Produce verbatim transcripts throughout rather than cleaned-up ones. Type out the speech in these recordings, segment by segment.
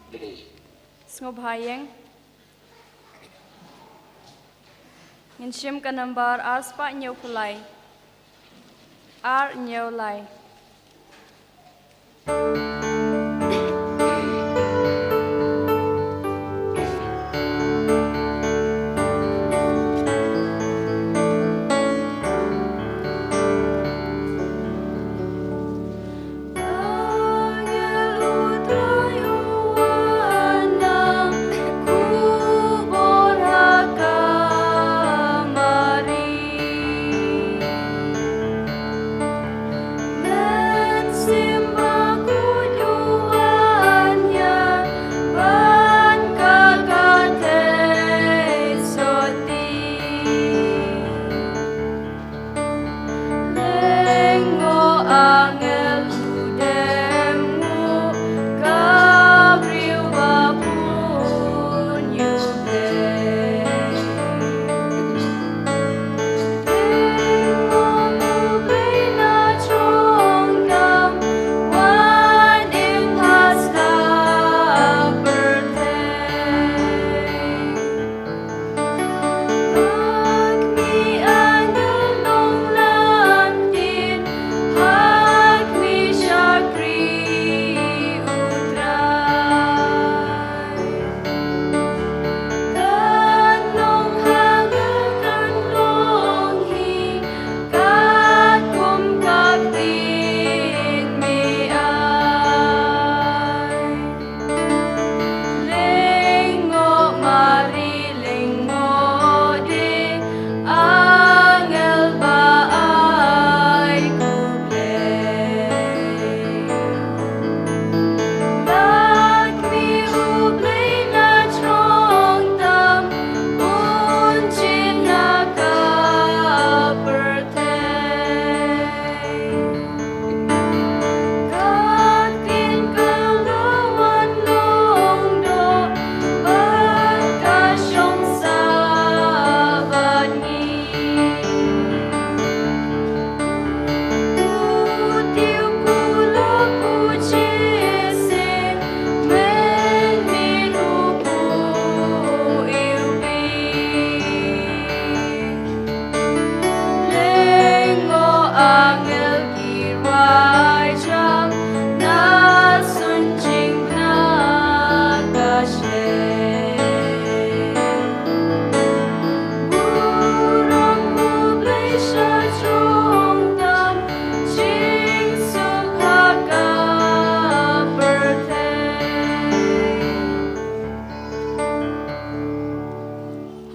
Sngewbha ïeng. Ngin shim ka nambar ar spah hynñiew phew lai. Ar hynñiew lai.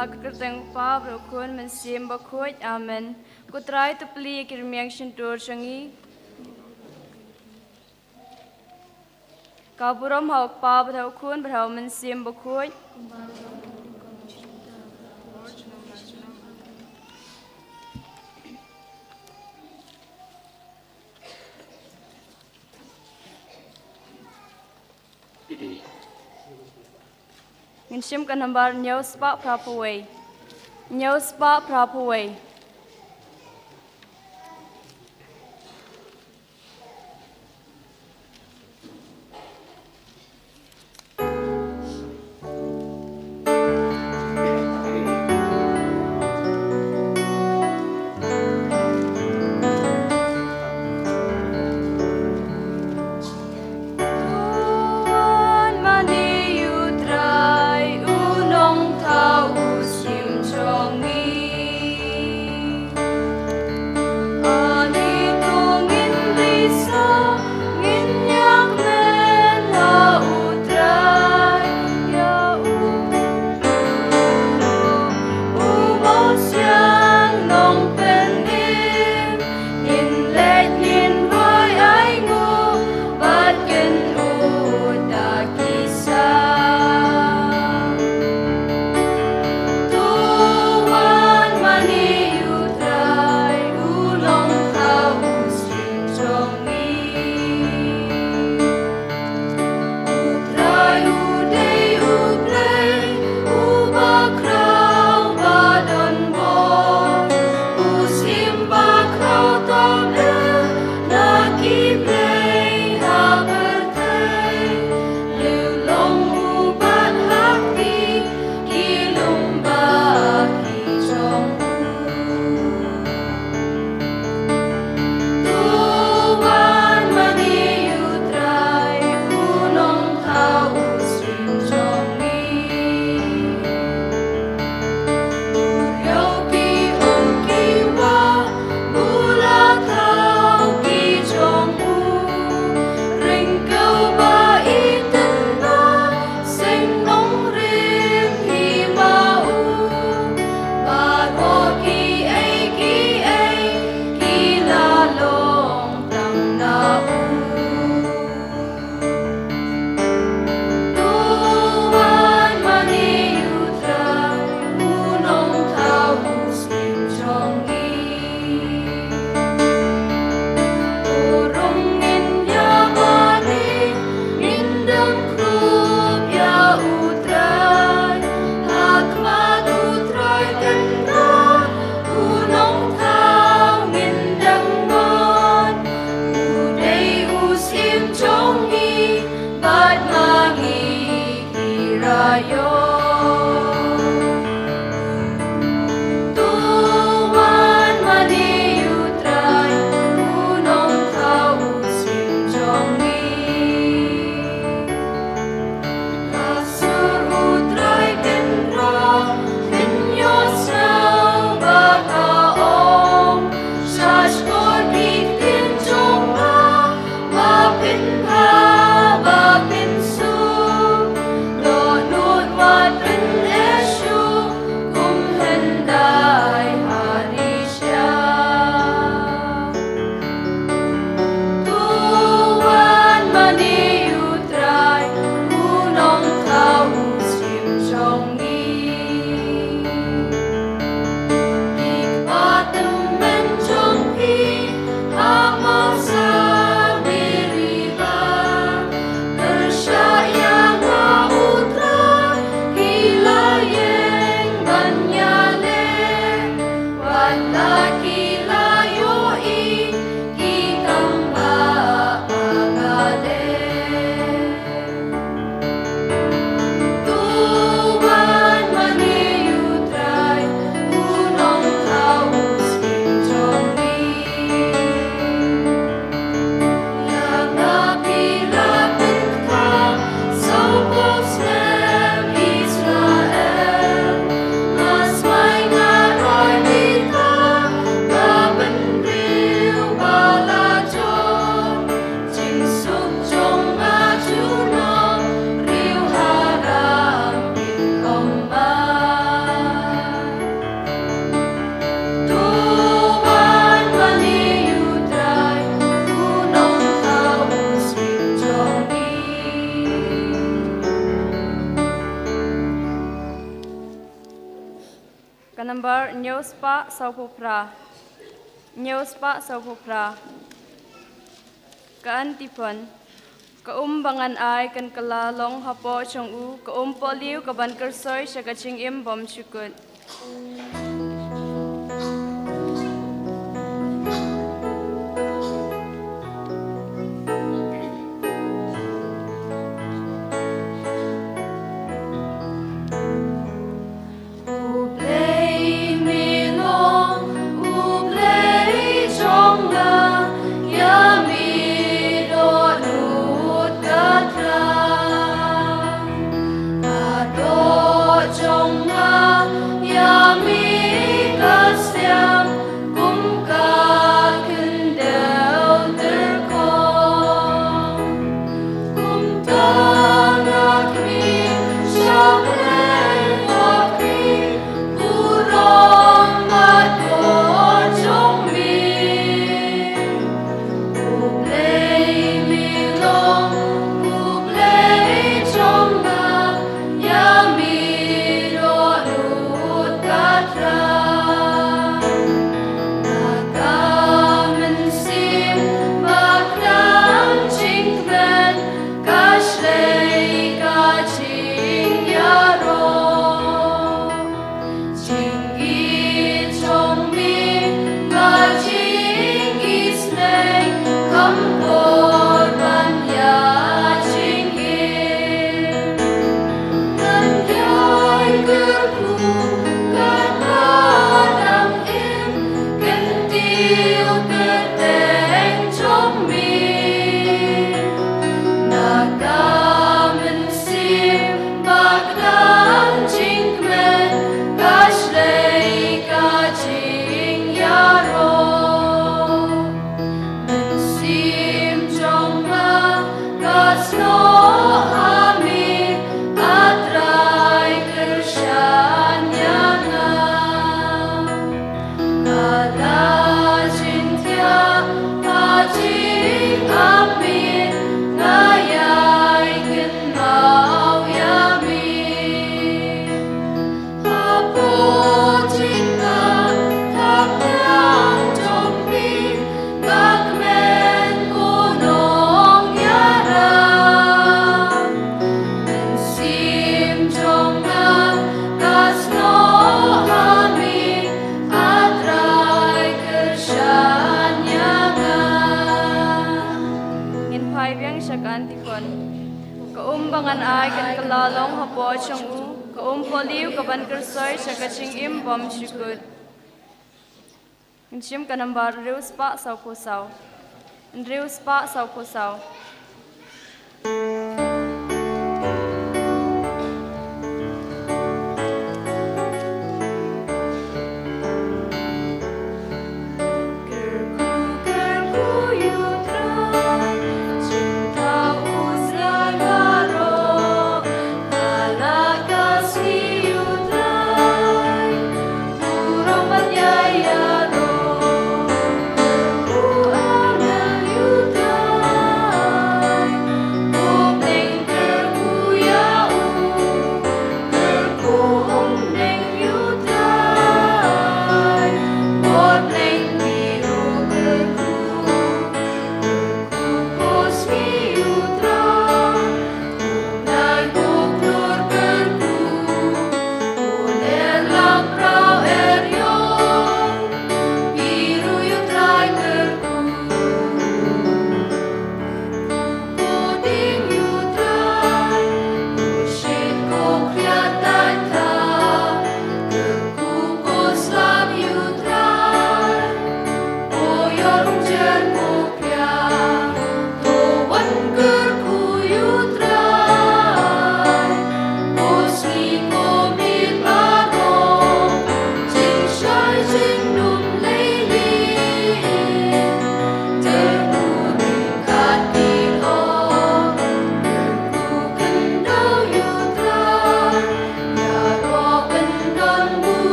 Ha ka kyrteng u Kpa bad u Khun Mynsiem Bakhuid. Amen. Ko Trai, to plie ïa ki rmiang shyntur jong ngi. Ka burom ha u Kpa bad ha u Khun bad ha u Mynsiem Bakhuid. Ngin shim ka nambar hynñiew spah phra phew wei. Hynñiew spah phra phew wei. To wan mane ïa u Trai, u nongthaw u syiem jong ngi. Ka sur u Trai kynroh, kynïohsngew ba ka ong, sha shkor ki ktien jong nga, ba phin bha, ba phin suk, dohnud wat phin eh shuh, kum hyndai ha risha. To wan mane ïa u Trai, u nongthaw u syiem jong ngi. Ki kpa tymmen jong phi ha Mawsa Meriba, pyrshah ïa nga u Trai, ki la ïeng ban ïaleh, wat la ki la ïohi ki kam bah ba nga leh. To wan mane ïa u Trai, u nongthaw u syiem jong ngi. Ïa nga phi la pynthikna sawphew snem Israel, nga smai nga roi beit ha ka bynriew ba la jot. Jingsuk jong nga junom, riew haram phin ym mad. To wan mane ïa u Trai, u nongthaw u syiem jong ngi. Ka nambar hynñiew spah sawphew phra. Hynñiew spah sawphew phra. Ka Antiphon. Ka um ba ngan ai kan kylla long hapoh jong u, ka um pohliew ka ban kyrsoi sha ka jingim bymjukut. U Blei me long U Blei jong nga, ïa me dohnud ka thrang. Ka doh jong nga, ïa me Kan ai kan kylla long hapoh jong u, ka um pohliew kaban kyrsoi sha ka jingim bymjukut. Ngi shim ka nambar hynriew spah sawphew saw. Hynriew spah sawphew saw.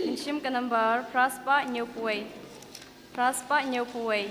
Ngi shim ka nambar phra spah hynñiewphew wei. Phra spah hynñiewphew wei.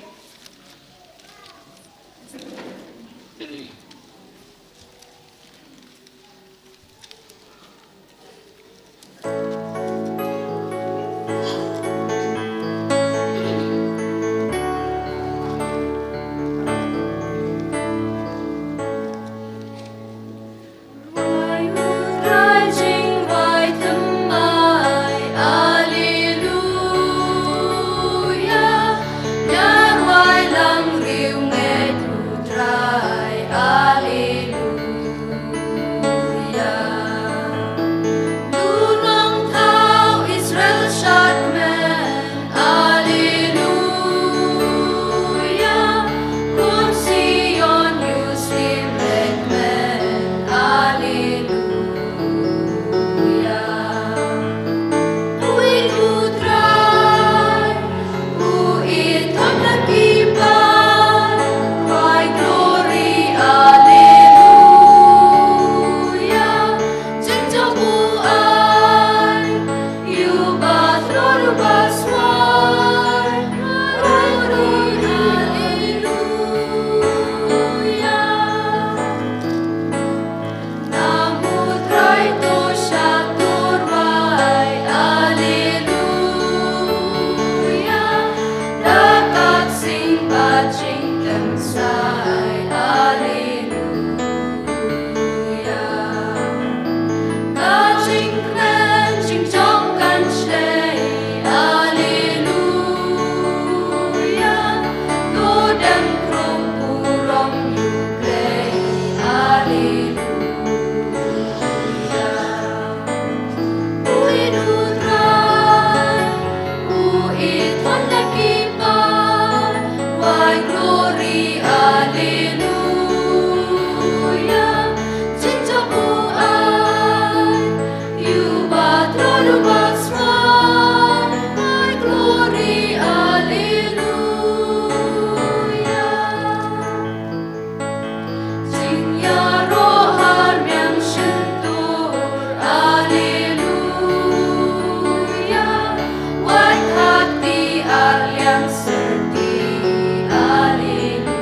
Ïaroh ha liang shyntur, Alleluia. Wat ha kti ar liang syrti, Alleluia.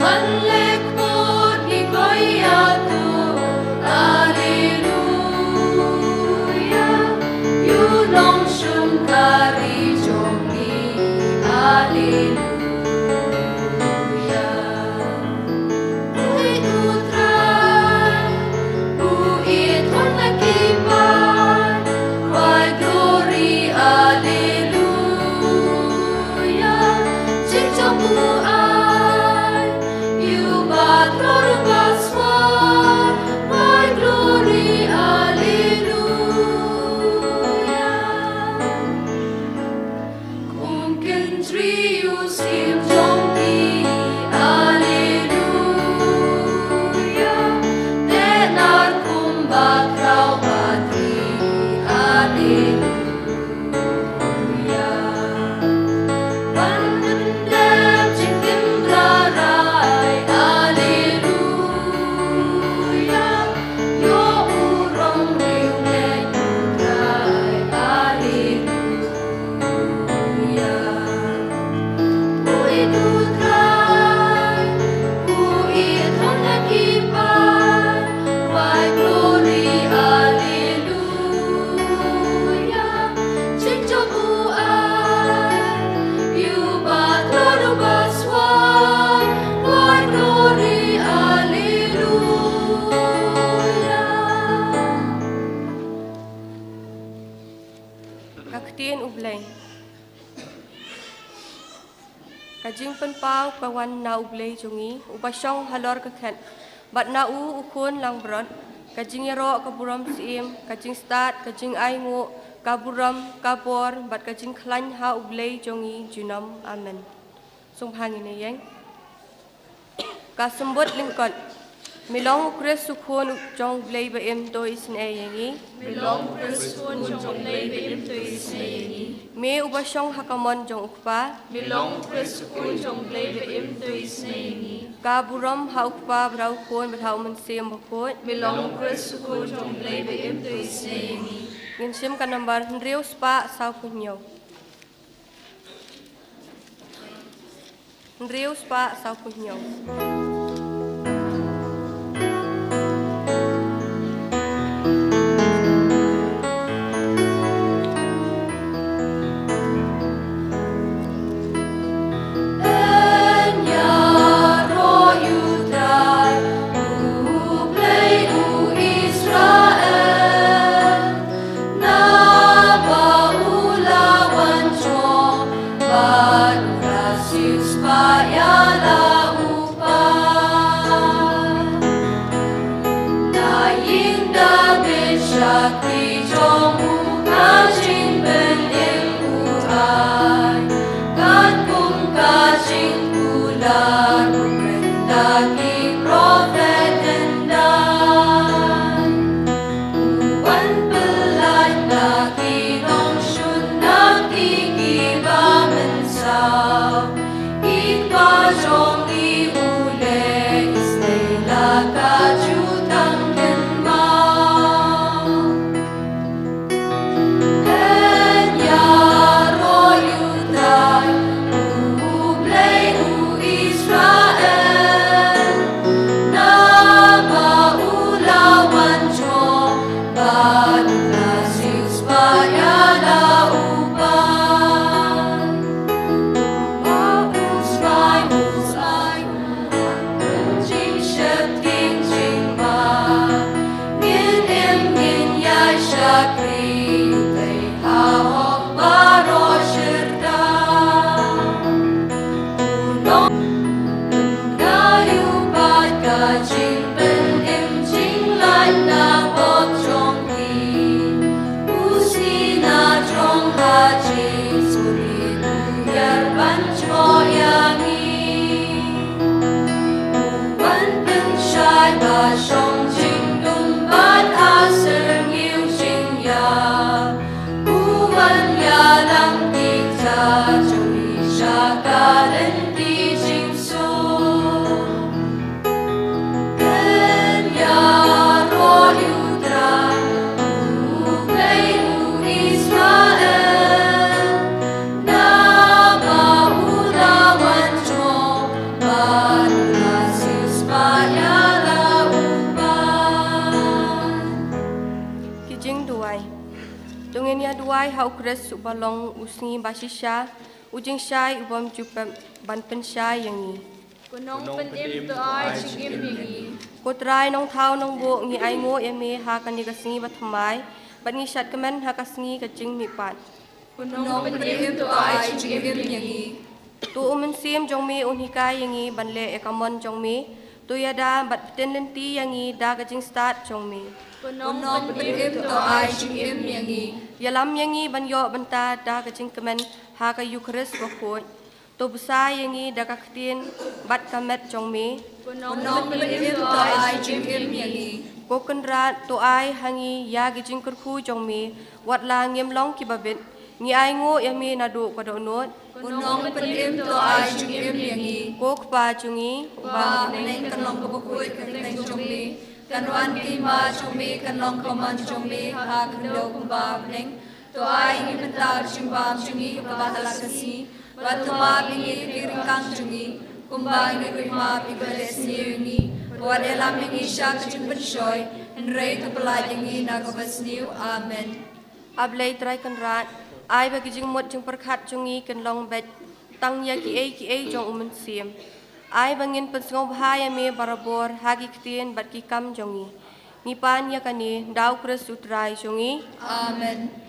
Ban leh kput ngi kloi ïatur, Alleluia. Ïa u nongshun ka ri jong ngi, Alleluia. Ïeit u Trai, u ïeit khun na ki paid, why glory, Alleluia. Jingthmu ai, ïa u ba kloi u ba swa, why glory, Alleluia. Kum kynjri u syiem jong ki, Alleluia. Te nar kum ba khraw ba tri, Alleluia. Ban pyndep jingim rarai, Alleluia. Ïa u rong riewngeit u Trai, Alleluia. Ïeit u Trai, u ïeit khun na ki paid, why glory, Alleluia. Jingthmu ai, ïa u ba kloi u ba swa, why glory, Alleluia. Ka ktien U Blei. Ka jingpynpaw ka wan na U Blei jong ngi, uba shong halor ka khet, bad na u u khun langbrot. Ka jingïaroh, ka burom syiem, ka jingstad, ka jingainguh, ka burom, ka bor, bad ka jingkhlaiñ ha U Blei jong ngi junom. Amen. Sngewbha ngin ïeng. Ka symbud lyngkot. Me long u Khrist u Khun jong U Blei ba im, to isynei ïa ngi. Me long u Khrist u Khun jong U Blei ba im, to isynei ïa ngi. Me uba shong ha ka mon jong U Kpa. Me long u Khrist u Khun jong U Blei ba im, to isynei ïa ngi. Ka burom ha U Kpa, bad ha U Khun, bad ha U Mynsiem Bakhuid. Me long u Khrist u Khun jong U Blei ba im, to isynei ïa ngi. Ngin shim ka nambar hynriew spah saw phew hynñiew. Hynriew spah saw phew hynñiew. Ïaroh ïa U Trai, U Blei u Israel. Naba u la wan jngoh bad u la siewspah ïa la u Kpa. Wai ha u Khrist uba long u sngi ba shisha, u jingshai u bym ju pep ban pynshai ïa ngi. Ko Nongpynim to ai jingim ïa ngi. Ko Trai Nongthaw Nongbuh, ngi ainguh ïa me ha kane ka sngi bathymmai, bad ngi shad kmen ha ka sngi ka jingmihpat. Ko Nongpynim to ai jingim ïa ngi. To u Mynsiem jong me un hikai ïa ngi ban leh ïa ka mon jong me. To ïada bad pynlynti ïa ngi da ka jingstad jong me. Ko Nongpynim to ai jingim ïa ngi. Ïalam ïa ngi ban ïoh bynta da ka jingkmen ha ka Eukharist bakhuid. To bsa ïa ngi da ka ktien bad ka met jong me. Ko Nongpynim to ai jingim ïa ngi. Ko Kynrad, to ai ha ngi ïa ki jingkyrkhu jong me, wat la ngim long kiba bit, ngi ainguh ïa me naduh ka dohnud. Ko Nongpynim to ai jingim ïa ngi. Ko Kpa jong ngi, uba ha bneng, kan long kaba khuid ka kyrteng jong me, kan wan ka hima jong me, kan long ka mon jong me ha ka khyndew kumba ha bneng. To ai ïa ngi mynta ka jingbam jong ngi kaba ha la ka sngi, bad to map ïa ngi ki ryngkang jong ngi, kumba ngi ruh ngi map ïa kiba leh sniew ïa ngi. Wat ïalam ïa ngi sha ka jingpynshoi, hynrei to pyllait ïa ngi na kaba sniew. Amen. A Blei Trai Kynrad, ai ba ki jingmut jingpyrkhat jong ngi kin long beit tang ïa kiei kiei jong u Mynsiem. Ai ba ngin pynsngewbha ïa me barabor ha ki ktien bad ki kam jong ngi. Ngi pan ïa kane da u Khrist u Trai jong ngi. Amen.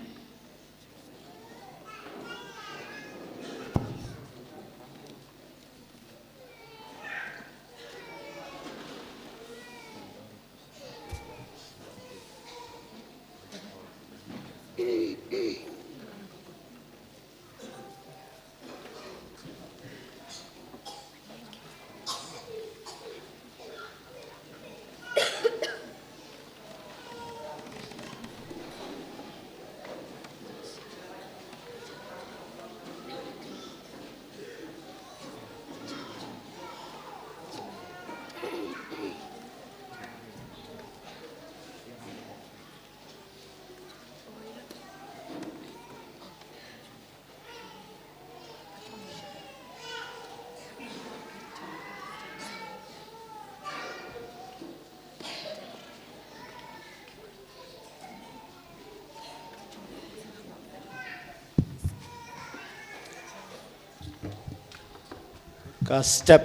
Ka step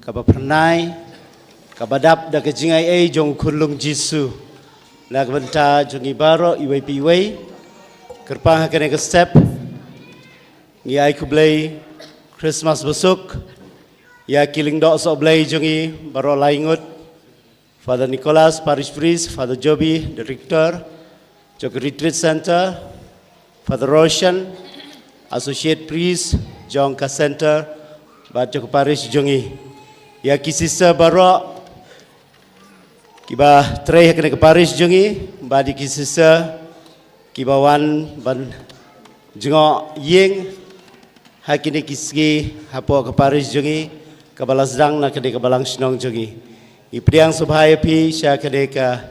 kaba phyrnai, kaba dap da ka jingaiei jong u khunlung Jisu na ka bynta jong ngi baroh iwei pa iwei. Kyrpang ha kane ka step, ngi ai khublei Christmas basuk ïa ki lyngdoh sohblei jong ngi baroh lai ngut. Father Nicholas, Parish Priest, Father Joby, Director jong ka Retreat Center, Father Roshan, Associate Priest jong ka Center bad jong ka Parish jong ngi. Ïa ki sister baroh kiba trei ha kane ka Parish jong ngi, bad ïa ki sister kiba wan ban jngoh ïing ha kine ki sngi hapoh ka Parish jong ngi kaba la sdang na kane ka balang shnong jong ngi. Ngi pdiang sngewbha ïa phi sha kane ka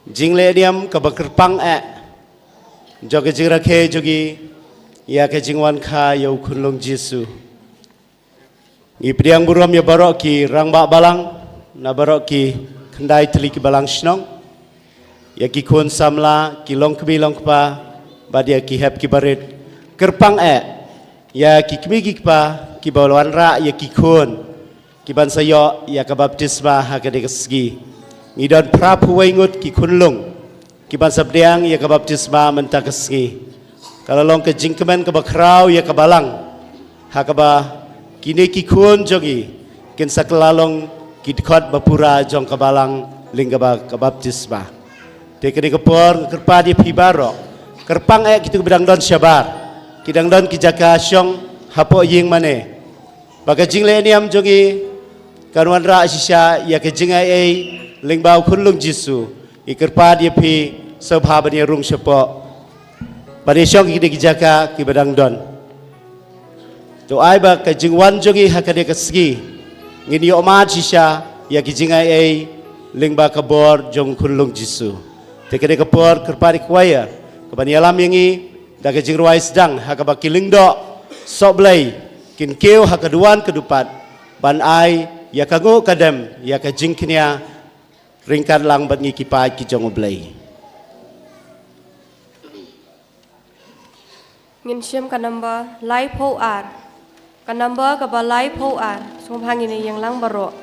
jingleh niam kaba kyrpang eh jong ka jingrakhe jong ngi ïa ka jingwan kha ïa u khunlung Jisu. Ngi pdiang burom ïa baroh ki rangbah balang na baroh ki khyndai tylli ki balang shnong, ïa ki khun samla, ki longkmie longkpa, bad ïa ki hep ki barit. Kyrpang eh ïa ki kmie ki kpa kiba wanrah ïa ki khun ki ban sa ïoh ïa ka baptisma ha kane ka sngi. Ngi don phra phew wei ngut ki khunlung ki ban sa pdiang ïa ka baptisma mynta ka sngi. Ka la long ka jingkmen kaba khraw ïa ka balang ha kaba kine ki khun jong ngi kin sa kylla long ki dkhot ba pura jong ka balang lyngba ka baptisma. Te kane ka por nga kyrpad ïa phi baroh, kyrpang eh kito kiba dang don shabar, ki dang don ki jaka shong hapoh ïing mane, ba ka jingleh niam jong ngi kan wanrah shisha ïa ka jingaiei lyngba u khunlung Jisu. Ngi kyrpad ïa phi sngewbha ban ïa rung shapoh ban ïa shong ha kine ki jaka kiba dang don. To ai ba ka jingwan jong ngi ha kane ka sngi ngin ïoh mad shisha ïa ka jingaiei lyngba ka bor jong u khunlung Jisu. Te kane ka por kyrpad ïa ka choir kaban ïalam ïa ngi da ka jingrwai sdang ha kaba ki lyngdoh sohblei kin kiew ha ka duwan ka dupat ban ai ïa ka nguh ka dem ïa ka jingkñia ryngkat lang bad ngi ki paid ki jong U Blei. Ngin shim ka number laiphew ar. Ka number kaba laiphew ar. Sngewbha ngin ïeng lang baroh.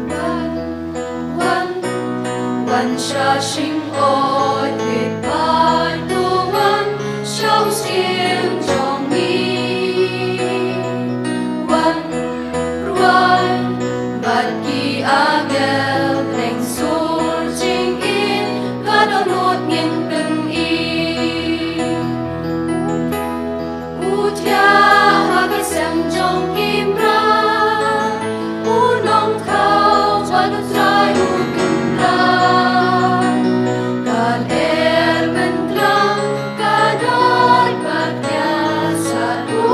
Wan, wan, wan sha shyngoid, rit paid to wan sha u syiem jong ngi. Wan, rwai bad ki angel, bneng sur jingim ka dohnud ngin pyni. U thiah ha ka sem jong ki mrad, u nongthaw bad u trai u kynrad. Ka lyer myntram, ka doit bad ka sat, u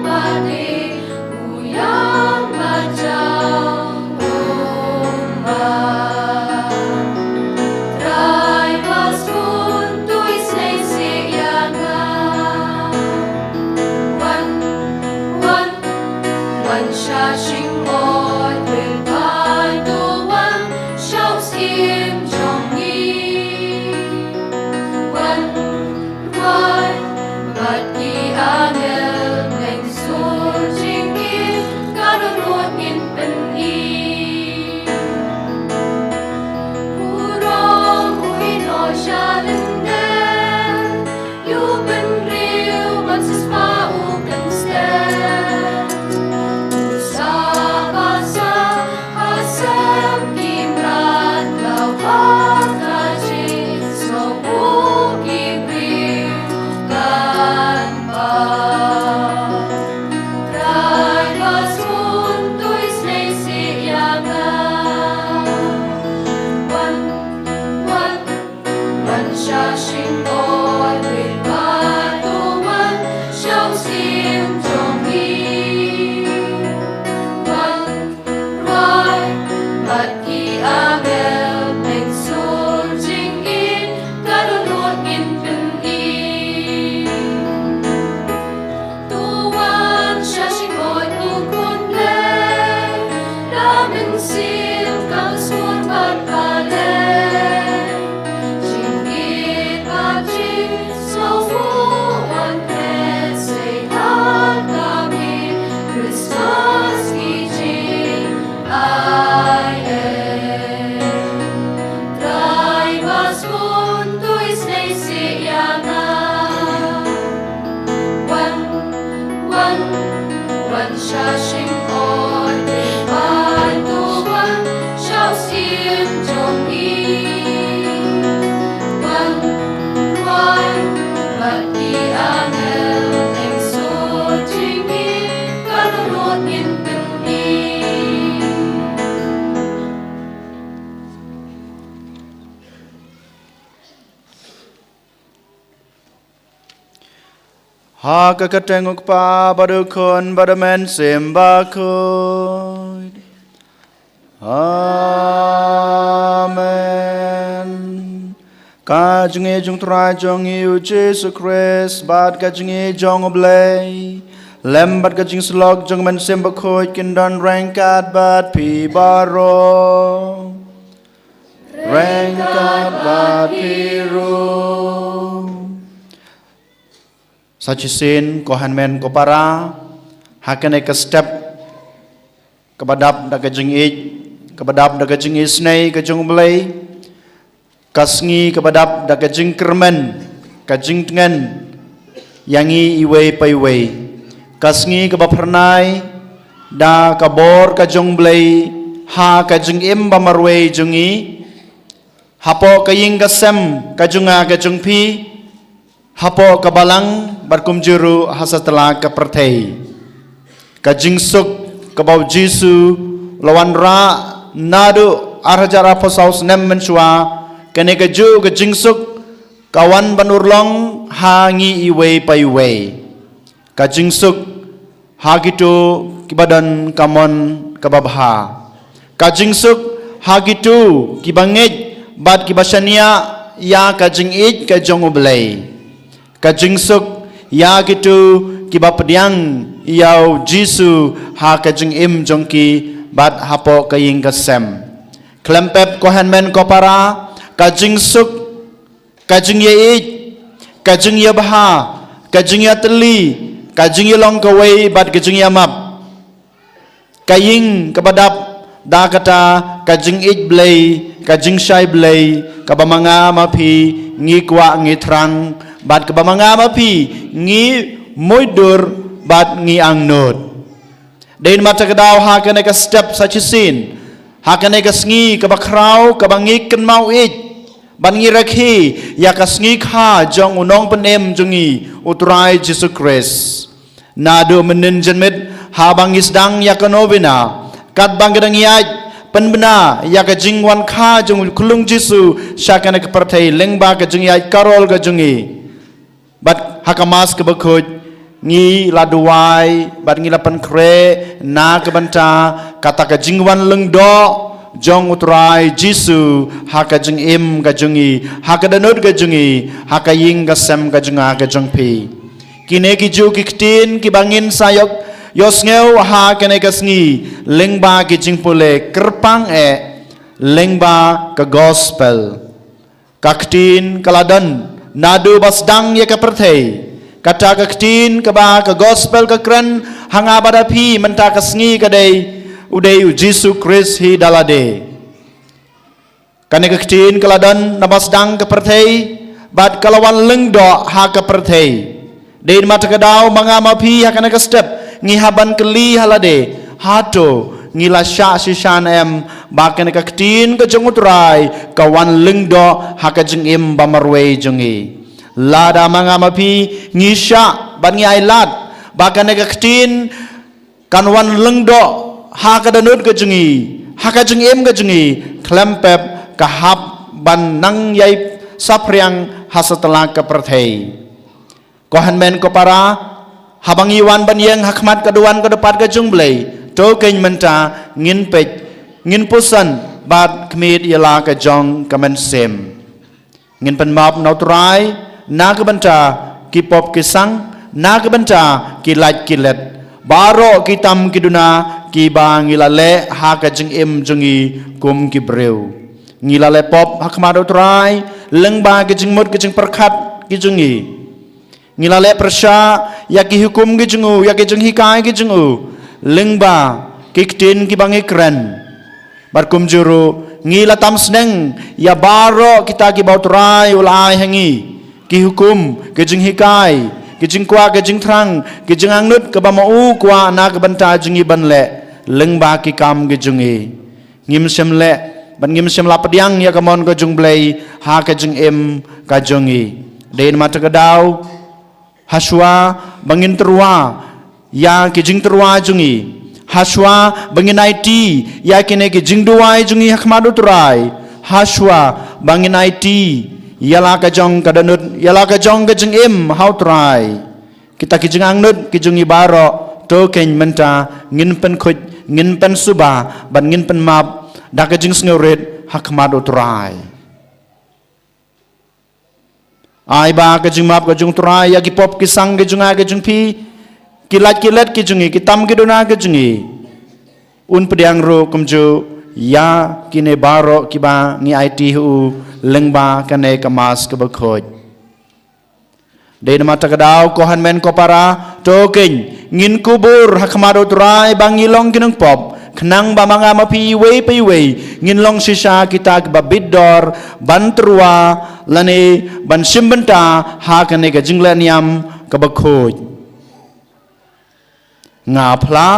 bati, u ïam bad jam, u ma. Trai ba sngewthuh isynei seh ïa nga. Wan, wan, wan sha shyngoid, rit paid to wan sha u syiem jong ngi. Wan, wan bad ki angel, bneng sur jingim ka dohnud ngin pyni. U rong u ïehnoh sha lyndet, ïa u bynriew ban siewspah u kynstep. U sah ba sah ha sem ki mrad, la u ha ka jingsngew u ki briew kan pang. Trai ba sngewthuh isynei seh ïa nga. Wan, wan, wan sha shyngoid, rit paid to wan sha u syiem jong ngi. Wan, rwai bad ki angel, bneng sur jingim ka dohnud ngin pyni. To wan sha shyngoid, u khun Blei, da mynsiem ka skur bad balei. Jingïeit bad jingsngew u wan klet, sei ha ka miet Khristmas ki jingai ei. Trai ba sngewthuh isynei seh ïa nga. Wan, wan, wan sha shyngoid, rit paid to wan sha u syiem jong ngi. Wan, rwai bad ki angel, bneng sur jingim ka dohnud ngin pyni. Ha ka kyrteng u Kpa bad u Khun bad u Mynsiem Bakhuid. Amen. Ka jingïeit jong u Trai jong ngi u Jisu Khrist bad ka jingïeit jong u Blei, lem bad ka jingsyllok jong u Mynsiem Bakhuid kin don ryngkat bad phi baroh. Ryngkat bad phi ruh. Sa shisien ko hynmen ko para, ha kane ka step kaba dap da ka jingïeit, kaba dap da ka jingisynei ka jong u Blei, ka sngi kaba dap da ka jingkyrmen, ka jingtngen ïa ngi iwei pa iwei, ka sngi kaba phyrnai da ka bor ka jong u Blei ha ka jingim ba marwei jong ngi, hapoh ka ïing ka sem ka jong nga ka jong phi, hapoh ka balang bad kumjuh ruh ha satlak ka pyrthei. Ka jingsuk kaba u Jisu u la wanrah naduh ar hajar arphew saw snem mynshuwa, kane kajuh ka jingsuk ka wan ban urlong ha ngi iwei pa iwei. Ka jingsuk ha kito kiba don ka mon kaba bha. Ka jingsuk ha kito kiba ngeit bad kiba shaniah ïa ka jingïeit ka jong u Blei. Ka jingsuk ïa kito kiba pdiang ïa u Jisu ha ka jingim jong ki bad hapoh ka ïing ka sem. Khlem pep ko hynmen ko para, ka jingsuk, ka jingïeit, ka jingïabha, ka jingïatylli, ka jingïalong kawei bad ka jingïamap, ka ïing kaba dap da kata ka jingïeit Blei, ka jingshai Blei, kaba ma nga ma phi ngi kwah ngi thrang, bad kaba ma nga ma phi ngi muid dur bad ngi angnud. Dei namar kata ka daw ha kane ka step sa shisien, ha kane ka sngi kaba khraw kaba ngi kynmaw ïeit bad ngi rakhe ïa ka sngi kha jong u Nongpynim jong ngi, u Trai Jisu Khrist. Naduh mynhynnin janmiet haba ngi sdang ïa ka novena, katba ngi dang ïaid pynbna ïa ka jingwan kha jong u khyllung Jisu sha kane ka pyrthei lyngba ka jingïaid karol ka jong ngi. Bad ha ka Mass kaba khuid ngi la duwai bad ngi la pynkhreh na ka bynta kata ka jingwan lyngdoh jong u Trai Jisu ha ka jingim ka jong ngi, ha ka dohnud ka jong ngi, ha ka ïing ka sem ka jong nga ka jong phi. Kine ki juh ki ktien kiba ngin sa ïoh, ïohsngew ha kane ka sngi lyngba ki jingpule kyrpang eh lyngba ka gospel. Ka ktien ka la don naduh ba sdang ïa ka pyrthei. Kata ka ktien kaba ka gospel ka kren ha nga bad ha phi mynta ka sngi ka dei, u dei u Jisu Khrist hi da lade. Kane ka ktien ka la don naba sdang ka pyrthei bad ka la wan lyngdoh ha ka pyrthei. Dei namar kata ka daw ma nga ma phi ha kane ka step ngi hap ban kylli ha lade, hato ngi la shah shisha ne em ba kane ka ktien ka jong u Trai ka wan lyngdoh ha ka jingim ba marwei jong ngi? Lada ma nga ma phi ngi shah bad ngi ailad ba kane ka ktien kan wan lyngdoh ha ka dohnud ka jong ngi, ha ka jingim ka jong ngi, khlem pep ka hap ban nang ïai saphriang ha satlak ka pyrthei. Ko hynmen ko para, haba ngi wan ban ïeng ha khmat ka duwan ka dupat ka jong U Blei, to keiñ mynta ngin peit, ngin puson bad khmih ïa la ka jong ka mynsiem. Ngin pynmap na U Trai na ka bynta ki pop ki sang, na ka bynta ki lait ki let, baroh ki tam ki duna kiba ngi la leh ha ka jingim jong ngi kum ki briew. Ngi la leh pop ha khmat U Trai lyngba ki jingmut ki jingpyrkhat ki jong ngi. Ngi la leh pyrshah ïa ki hukum ki jong u, ïa ki jinghikai ki jong u, lyngba ki ktien kiba ngi kren. Bad kumjuh ruh ngi la tam sneng ïa baroh kita kiba U Trai u la ai ha ngi, ki hukum, ki jinghikai, ki jingkwah, ki jingthrang, ki jingangnud kaba ma u u kwah na ka bynta jong ngi ban leh lyngba ki kam ki jong ngi. Ngim shym leh bad ngim shym la pdiang ïa ka mon ka jong U Blei ha ka jingim ka jong ngi. Dei namar kata ka daw, hashwa ba ngin tyrwa ïa ki jingtyrwa jong ngi, hashwa ba ngin aiti ïa kine ki jingduwai jong ngi ha khmat U Trai, hashwa ba ngin aiti ïa la ka jong ka dohnud, ïa la ka jong ka jingim ha U Trai, kita ki jingangnud ki jong ngi baroh, to keiñ mynta ngin pynkhuid, ngin pynsuba bad ngin pynmap da ka jingsngewrit ha khmat U Trai. Ai ba ka jingmap ka jong U Trai ïa ki pop ki sang ki jong nga ki jong phi, ki lait ki let ki jong ngi, ki tam ki duna ki jong ngi, un pdiang ruh kumjuh ïa kine baroh kiba ngi aiti ha u lyngba kane ka Mass kaba khuid. Dei namar kata ka daw, ko hynmen ko para, to keiñ ngin kubur ha khmat U Trai ba ngi long ki nongpop, khnang ba ma nga ma phi iwei pa iwei ngin long shisha kita kiba bit dor ban tyrwa lane ban shim bynta ha kane ka jingleh niam kaba khuid. Nga phla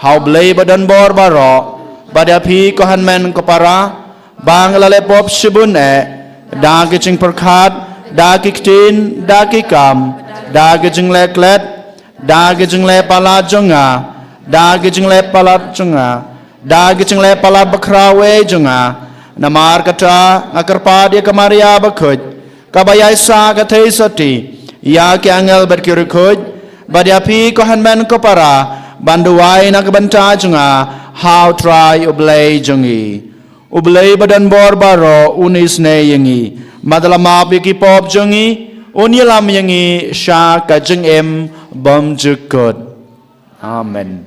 ha U Blei ba don bor baroh, bad ïa phi ko hynmen ko para, ba nga la leh pop shibun eh, da ki jingpyrkhat, da ki ktien, da ki kam, da ki jingleh klet, da ki jingleh palat jong nga, da ki jingleh palat jong nga, da ki jingleh palat bakhraw eh jong nga. Namar kata nga kyrpad ïa ka Maria bakhuid, kaba ïaisah ka theisotti ïa ki angel bad ki riewkhuid, bad ïa phi ko hynmen ko para, ban duwai na ka bynta jong nga ha U Trai U Blei jong ngi. U Blei ba don bor baroh un isynei ïa ngi, bad un map ïa ki pop jong ngi, un ïalam ïa ngi sha ka jingim bymjukut. Amen.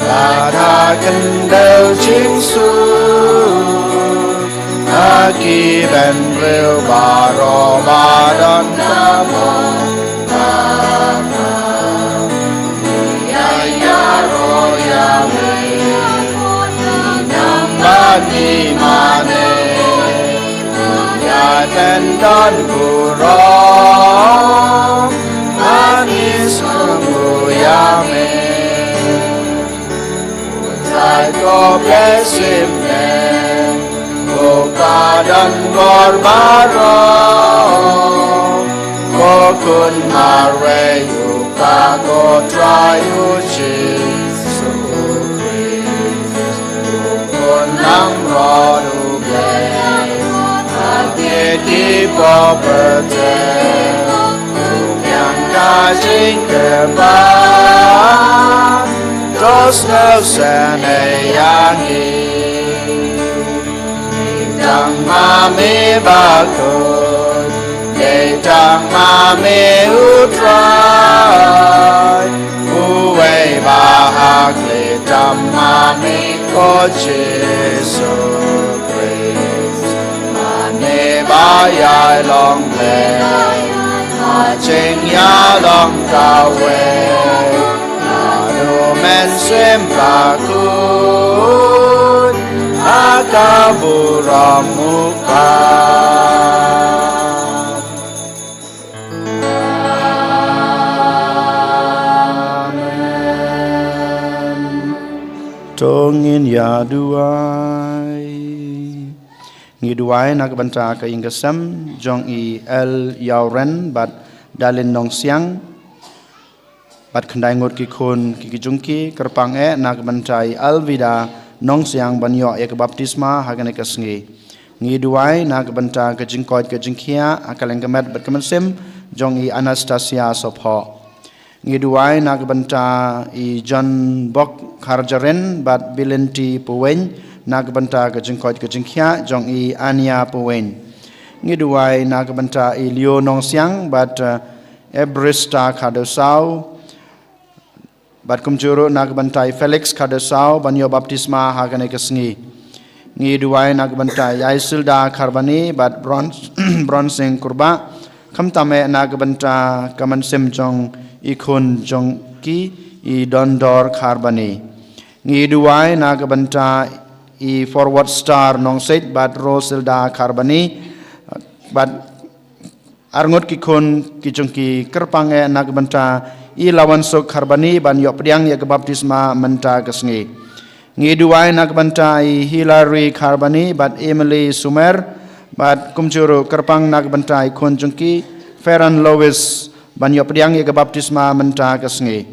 Lada kyndeu jingsuk ha ki bynriew baroh ba don ka mon. Mane, mane, ïa tendon burom, mane sngewbha ïa me. Trai ko bless him ne, ko ka don bor baroh, ko khun marwei u ka ko Trai u Jisu Khrist. Ko nang rod u Blei, ha ki ti po pyrthei, u kiang ka jingkyrpad, to sngewsynei ïa ngi. Dei tang ma me bakhuid, dei tang ma me u Trai, uwei ba ha khlieh tam ma me ko Jisu Khrist. Mane ba ïai long Blei, ha jingïalong kawei, haduh mynsiem bakhuid, ha ka burom u Kpa. Amen. To ngin ïa duwai. Ngi duwai na ka bynta ka ïing ka sem jong i El Ïawren bad Dalin Nongsiang. Bad khyndai ngut ki khun ki jong ki kyrpang eh na ka bynta i Alvida Nongsiang ban ïoh ïa ka baptisma ha kane ka sngi. Ngi duwai na ka bynta ka jingkoit ka jingkhiah ha ka lyngkha ka met bad ka mynsiem jong i Anastasia Sopho. Ngi duwai na ka bynta i John Bok Kharjaren bad Bilinti Puweng na ka bynta ka jingkoit ka jingkhiah jong i Ania Puweng. Ngi duwai na ka bynta i Leo Nongsiang bad, eh, Ebrista Khadewsaw bad kumjuh ruh na ka bynta i Felix Khadewsaw ban ïoh baptisma ha kane ka sngi. Ngi duwai na ka bynta i Isilda Kharbani bad Bron-, Bronsing Kurbah. Khamtam eh na ka bynta ka mynsiem jong i khun jong ki i Dondor Kharbani. Ngi duwai na ka bynta i Forward Star Nongseit bad Rosilda Kharbani bad arngut ki khun ki jong ki kyrpang eh na ka bynta i Lawansuk Kharbani ban ïoh pdiang ïa ka baptisma mynta ka sngi. Ngi duwai na ka bynta i Hilary Kharbani bad Emily Sumer bad kumjuh ruh kyrpang na ka bynta i khun jong ki Ferran Lewis ban ïoh pdiang ïa ka baptisma mynta ka sngi.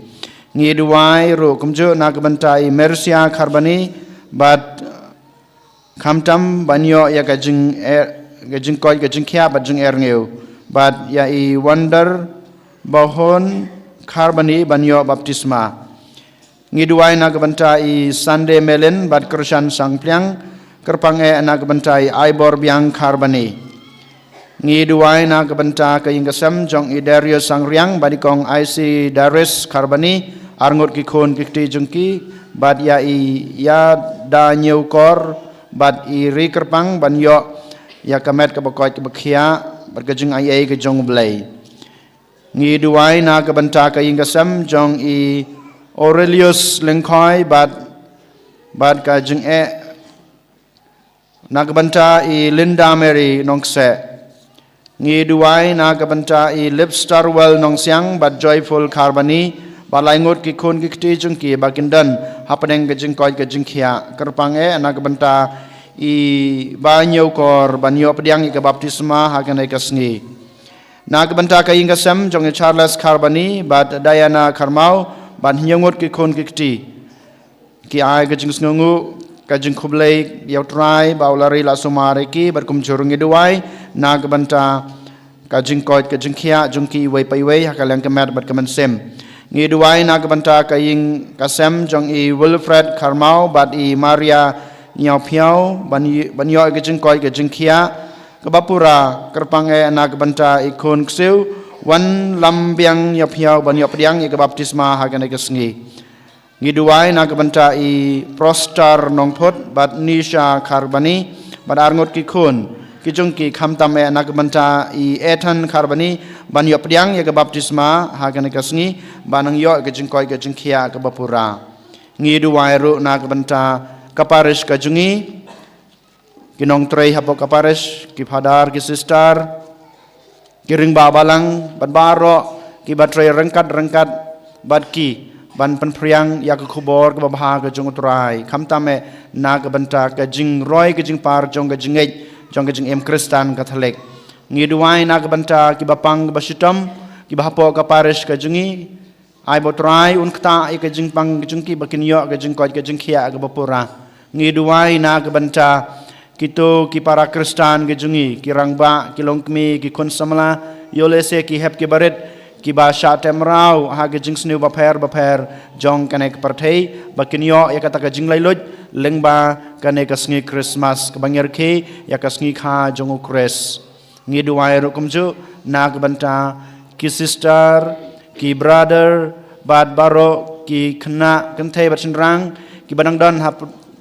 Ngi duwai ruh kumjuh na ka bynta i Mercia Kharbani bad khamtam ban ïoh ïa ka jing, eh, ka jingkoit ka jingkhiah bad jingerngiw bad ïa i Wonder Bahon Kharbani ban ïoh baptisma. Ngi duwai na ka bynta i Sunday Melin bad Krishan Sangpliang, kyrpang eh na ka bynta i Aibor Biang Kharbani. Ngi duwai na ka bynta ka ïing ka sem jong i Darius Sangriang bad i kong Aisi Darius Kharbani, arngut ki khun ki kti jong ki bad ïa i Ïada Ñiewkor bad i Ri Kyrpang ban ïoh ïa ka met kaba koit kaba khiah bad ka jingaiei ka jong U Blei. Ngi duwai na ka bynta ka ïing ka sem jong i Aurelius Lyngkhoi bad, bad ka jingeh na ka bynta i Linda Mary Nongkseh. Ngi duwai na ka bynta i Lipstarwell Nongsiang bad Joyful Kharbani bad lai ngut ki khun ki kti jong ki ba kin don hapdeng ka jingkoit ka jingkhiah, kyrpang eh na ka bynta i Ba Ñiewkor ban ïoh pdiang ïa ka baptisma ha kane ka sngi. Na ka bynta ka ïing ka sem jong i Charles Kharbani bad Diana Kharmau bad hynñiew ngut ki khun ki kti, ki ai ka jingsngewnguh ka jingkhublei ïa U Trai ba u la ri la sumar ïa ki bad kumjuh ruh ngi duwai na ka bynta ka jingkoit ka jingkhiah jong ki iwei pa iwei ha ka lyngkha ka met bad ka mynsiem. Ngi duwai na ka bynta ka ïing ka sem jong i Wilfred Kharmau bad i Maria Ñiawphiaw ban ï-, ban ïoh ka jingkoit ka jingkhiah kaba pura, kyrpang eh na ka bynta i khun ksiew Wanlambiang Ñiawphiaw ban ïoh pdiang ïa ka baptisma ha kane ka sngi. Ngi duwai na ka bynta i Prostar Nongphut bad Nisha Kharbani bad arngut ki khun ki jong ki, khamtam eh na ka bynta i Ethan Kharbani ban ïoh pdiang ïa ka baptisma ha kane ka sngi, ban nang ïoh ka jingkoit ka jingkhiah kaba pura. Ngi duwai ruh na ka bynta ka parish ka jong ngi, ki nongtrei hapoh ka parish, ki phadar, ki sister, ki rangbah balang bad baroh kiba trei ryngkat ryngkat bad ki ban pynphriang ïa ka khubor kaba bha ka jong U Trai, khamtam eh na ka bynta ka jingroi ka jingpar jong ka jingngeit jong ka jingim Khristan Katholik. Ngi duwai na ka bynta kiba pang kiba shitom kiba hapoh ka parish ka jong ngi, ai ba U Trai un ktah ïa ka jingpang ka jong ki ba kin ïoh ka jingkoit ka jingkhiah kaba pura. Ngi duwai na ka bynta kito ki para Khristan ki jong ngi, ki rangbah, ki longkmie, ki khun samla, ïoh lehse ki hep ki barit, kiba shah teh mraw ha ka jingsniew bapher bapher jong kane ka pyrthei, ba kin ïoh ïa kata ka jinglaitluid lyngba kane ka sngi Christmas kaba ngi rakhe ïa ka sngi kha jong U Khrist. Ngi duwai ruh kumjuh na ka bynta ki sister, ki brother bad baroh ki khynnah kynthei bad shynrang kiba dang don ha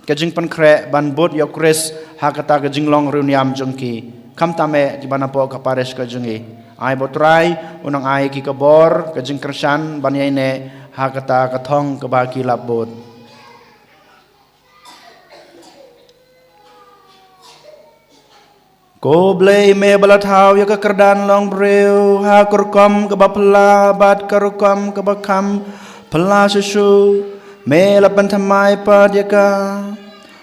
ka jingpynkhreh ban bud ïa U Khrist ha kata ka jinglong riewniam jong ki, khamtam eh kiba napoh ka parish ka jong ngi. Ai ba U Trai un nang ai ki ka bor ka jingkyrshan ban ïaineh ha kata ka thong kaba ki la bud. Ko Blei, me ba la thaw ïa ka kyrdan long briew ha ka rukom kaba phylla bad ka rukom kaba kham phylla shuh shuh, me la pynthymmai pat ïa ka.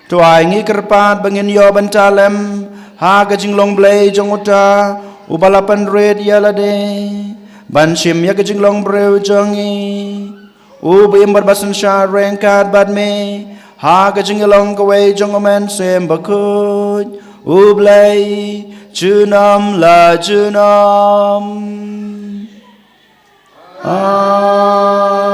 To ai ngi kyrpad ba ngin ïoh bynta lem ha ka jinglong Blei jong uta uba la pynrit ïa lade. ban shim ïa ka jinglong briew jong ngi, uba im bad ba synshar ryngkat bad me ha ka jingïalong kawei jong U Mynsiem Bakhuid, U Blei junom la junom. Amen.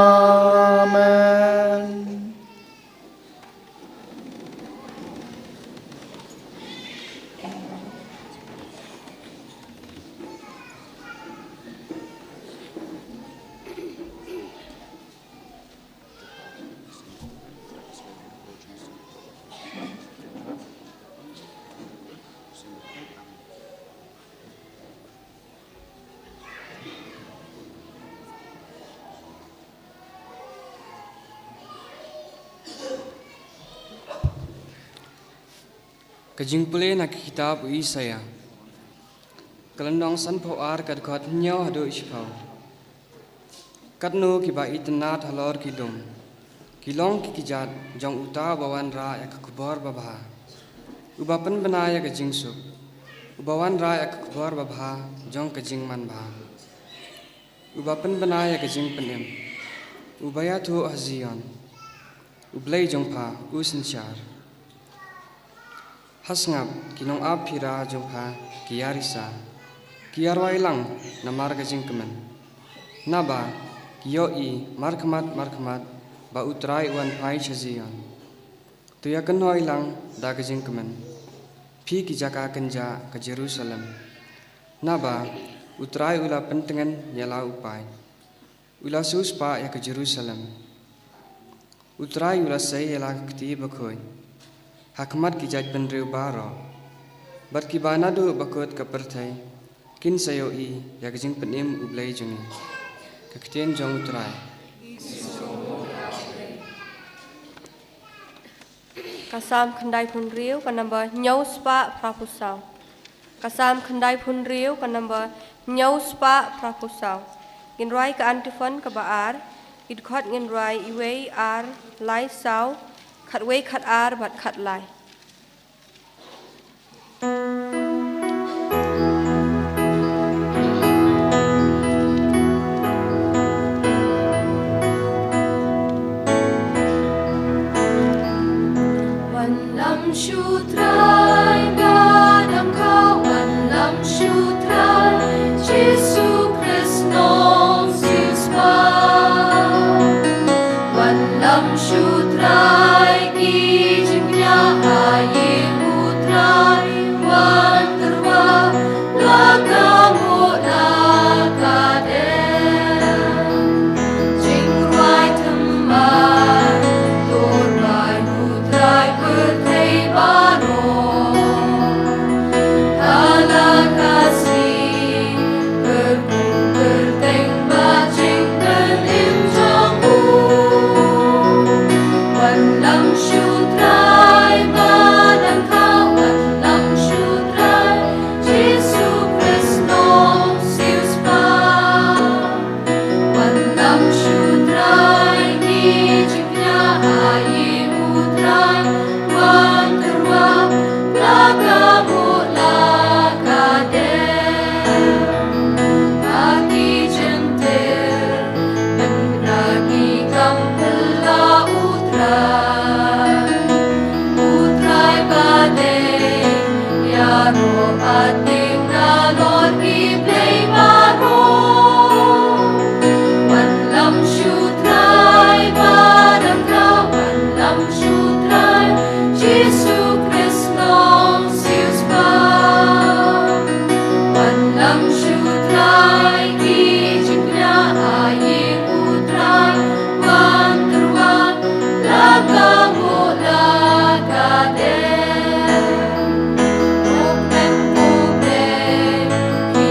Ka jingpule na ka kitab u Isaïah. Ka lynnong sanphew ar, ka dkhot hynñiew haduh shiphew. Katno kiba itynnad halor ki lum ki long ki kjat jong uta uba wanrah ïa ka khubor babha, uba pynbna ïa ka jingsuk, uba wanrah ïa ka khubor babha jong ka jingmanbha, uba pynbna ïa ka jingpynim, uba ïathuh ha Zion, U Blei jong pha u synshar. Ha sngap, ki nongap phira jong pha ki ïarisa, ki ïarwai lang namar ka jingkmen. Naba ki ïohi markhmat markhmat ba U Trai u wan phai sha Zion. To ïakynhoi lang da ka jingkmen, phi ki jaka kynjah ka Jerusalem. Naba U Trai u la pyntngen ïa la u paid, u la siewspah ïa ka Jerusalem. U Trai u la sei ïa la ka kti bakhuid ha khmat ki jaitbynriew baroh, bad kiba naduh ba kut ka pyrthei kin sa ïohi ïa ka jingpynim U Blei jong ngi. Ka ktien jong U Trai. Ka Salm khyndaiphew hynriew, ka number hynñiew spah phraphew saw. Ka Salm khyndaiphew hynriew, ka number hynñiew spah phraphew saw. Ngin rwai ka antiphon kaba ar. Ki dkhot ngin rwai iwei, ar, lai, saw, khatwei, khatar bad khatlai. Wanlam shu Trai ba dang khaw, wanlam shu Trai Jisu Khrist Nongsiewspah. Wanlam shu Trai, ki jingkñia ha ïing U Trai wan tyrwa, la ka nguh la ka dem. Jingrwai thymmai, to rwai U Trai pyrthei baroh. Ha la ka sngi, kyrkhu kyrteng bad jingpynim jong u. Wanlam shu Trai ba dang khaw, wanlam shu Trai Jisu Khrist Nongsiewspah. Wanlam shu Trai, ki jingkñia ha ïing U Trai wan tyrwa, la ka nguh la ka dem. Ha ki jyntir, pynbna ki kam phylla U Trai. U Trai ba dei, ïaroh bad tieng nalor ki blei baroh. Wanlam shu Trai ba dang khaw, wanlam shu Trai Jisu Khrist Nongsiewspah. Wanlam shu Trai, ki jingkñia ha ïing U Trai wan tyrwa, la ka nguh la ka dem. U kmen U Blei, ki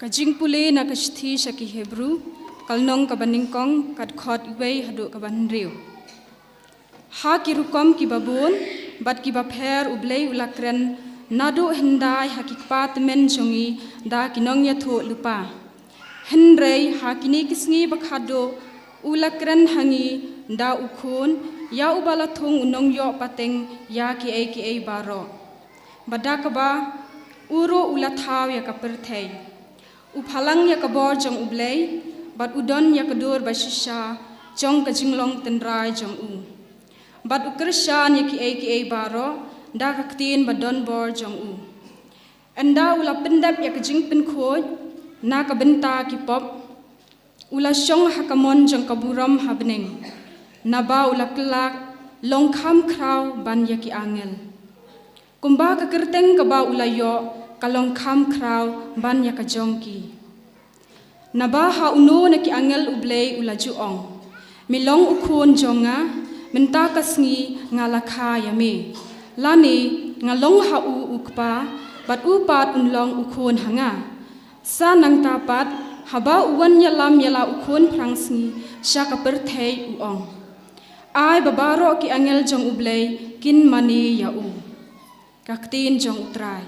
Ka jingpule na ka shithi sha ki Hebru, ka lynnong kaba nyngkong, ka dkhot wei haduh kaba hynriew. Ha ki rukom kiba bun bad kiba pher U Blei u la kren naduh hyndai ha ki kpa tymmen jong ngi da ki nongïathuhlypa. Hynrei ha kine ki sngi ba khadduh u la kren ha ngi da u Khun, ïa uba la thung u nongïoh pateng ïa kiei kiei baroh. Bad da kaba u ruh u la thaw ïa ka pyrthei. U phalang ïa ka bor jong U Blei, bad u don ïa ka dur ba shisha jong ka jinglong tynrai jong u. Bad u kyrshan ïa kiei kiei baroh da ka ktien ba don bor jong u. Ynda u la pyndep ïa ka jingpynkhuid na ka bynta ki pop, u la shong ha ka mon jong ka burom ha bneng, naba u la kylla long kham khraw ban ïa ki angel. Kumba ka kyrteng kaba u la ïoh ka long kham khraw ban ïa ka jong ki. Naba ha uno na ki angel U Blei u la ju ong, "Me long u Khun jong nga, mynta ka sngi nga la kha ïa me." Lane, "Nga long ha u u Kpa, bad u pat un long u Khun ha nga." Sa nangta pat, haba u wan ïalam ïa la u Khun phrangsngi sha ka pyrthei u ong, "Ai ba baroh ki angel jong U Blei kin mane ïa u." Ka ktien jong U Trai.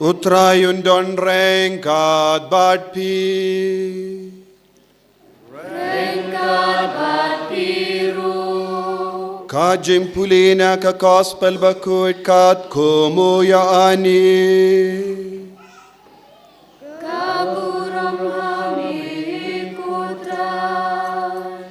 U Trai un don ryngkat bad phi. Ryngkat bad phi ruh. Ka jingpule na ka Gospel Bakhuid katkum u Ïoannis. Ka burom ha me ko Trai.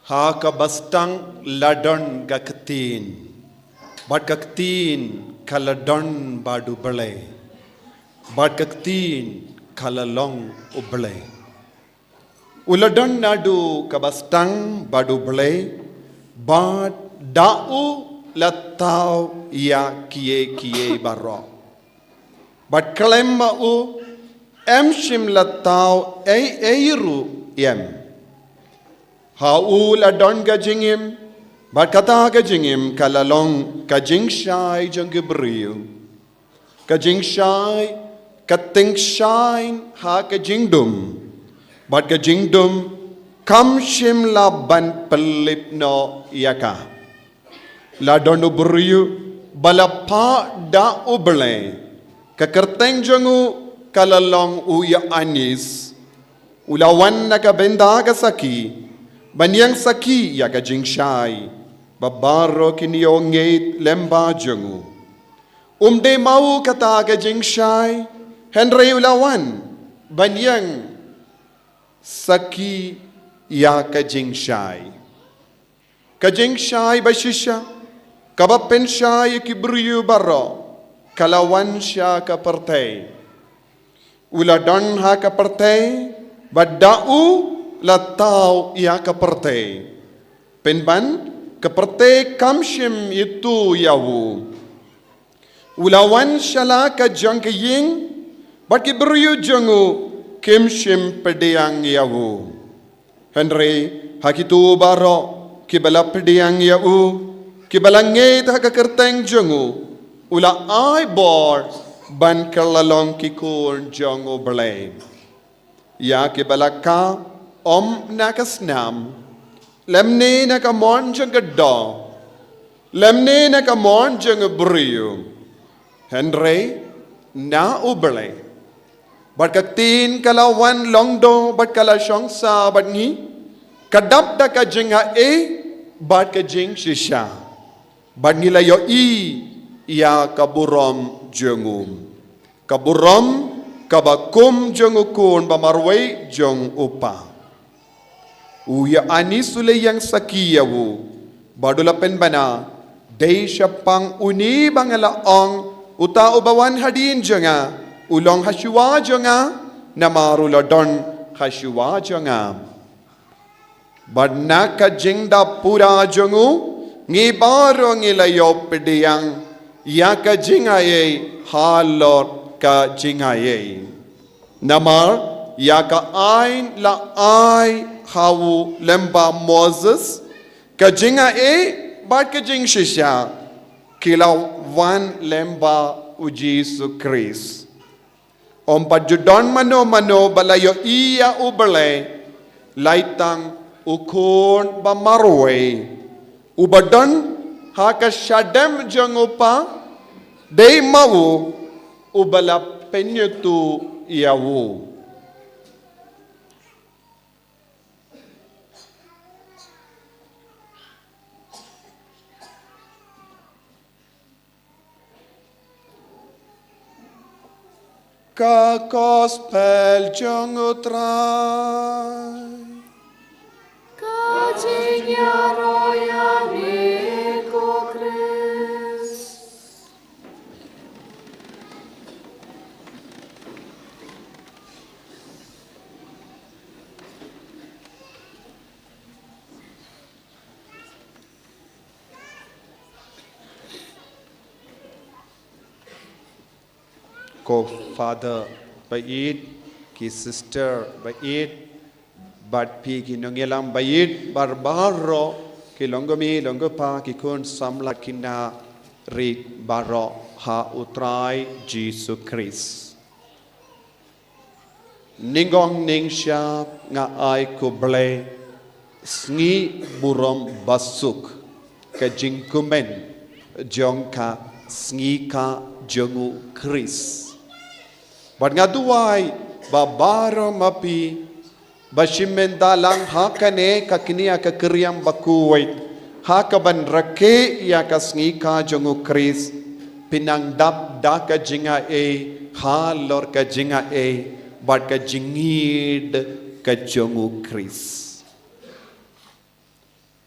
Ha ka bastang la don ka ktien, bad ka ktien ka la don bad u Blei, bad ka ktien ka la long u Blei. U la don naduh ka bastang bad u Blei, bad da u la thaw ïa kiei kiei baroh. Bad khlem ma u, em shym la thaw ei ei ruh em. Ha u la don ka jingim, bad kata ka jingim ka la long ka jingshai jong ki briew. Ka jingshai ka tyngshaiñ ha ka jingdum, bad ka jingdum kam shym la ban pynlip noh ïa ka. La don u briew ba la phah da u Blei, ka kyrteng jong u ka la long u Ïoannis. U la wan na ka bynta ka sakhi, ban ïeng sakhi ïa ka jingshai, ba baroh kin ïoh ngeit lem bad jong u. Um dei ma u kata ka jingshai, hynrei u la wan ban ïeng sakhi ïa ka jingshai. Ka jingshai ba shisha, kaba pynshai ïa ki briew baroh, ka la wan sha ka pyrthei. U la don ha ka pyrthei, bad da u la thaw ïa ka pyrthei. Pynban, ka pyrthei kam shym ïathuh ïa u. U la wan sha la ka jong ka ïing, bad ki briew jong u kim shym pdiang ïa u. Hynrei, ha kito baroh kiba la pdiang ïa u, kiba la ngeit ha ka kyrteng jong u, u la ai bor ban kylla long ki khun jong U Blei. Ïa kiba la kah, ym na ka snam, lymne na ka mon jong ka doh, lymne na ka mon jong u briew, hynrei na U Blei. Bad ka ktien ka la wan long doh, bad ka la shong sah bad ngi, ka dap da ka jingaiei bad ka jingshisha. Bad ngi la ïohi ïa ka burom jong u, ka burom kaba kum jong u Khun bamarwei jong u Kpa. U Ïoannis u la ïeng sakhi ïa u, bad u la pynbna, dei shaphang une ba nga la ong, uta uba wan hadien jong nga u long hashuwa jong nga, namar u la don hashuwa jong nga. Bad na ka jingdap pura jong u, ngi baroh ngi la ïoh pdiang ïa ka jingaiei halor ka jingaiei. Namar ïa ka aiñ la ai ha u lyngba Moses, ka jingaiei bad ka jingshisha ki la wan lyngba U Jisu Khrist. Ym pat ju don mano mano ba la ïohi ïa U Blei, lait tang u Khun bamarwei, uba don ha ka shadem jong u Kpa, dei ma u uba la pynïathuh ïa u. Ka Gospel jong u Trai. Ka jingïaroh ïa me ko Khrist. Ko Father ba ïeit, ki sister ba ïeit, bad phi ki nongïalam ba ïeit, bad baroh ki long kmie long kpa, ki khun samla khynnah rit baroh ha U Trai Jisu Khrist. Nyngkong nyngshap nga ai khublei, sngi burom basuk, ka jingkmen jong ka sngi kah jong u Khrist. Bad nga duwai ba baroh ma phi ba shim bynta lang ha kane ka kñia ka kñiam ba khuid, ha kaban rakhe ïa ka sngi kah jong u Khrist, phin nang dap da ka jingaiei halor ka jingaiei bad ka jingïeid ka jong u Khrist.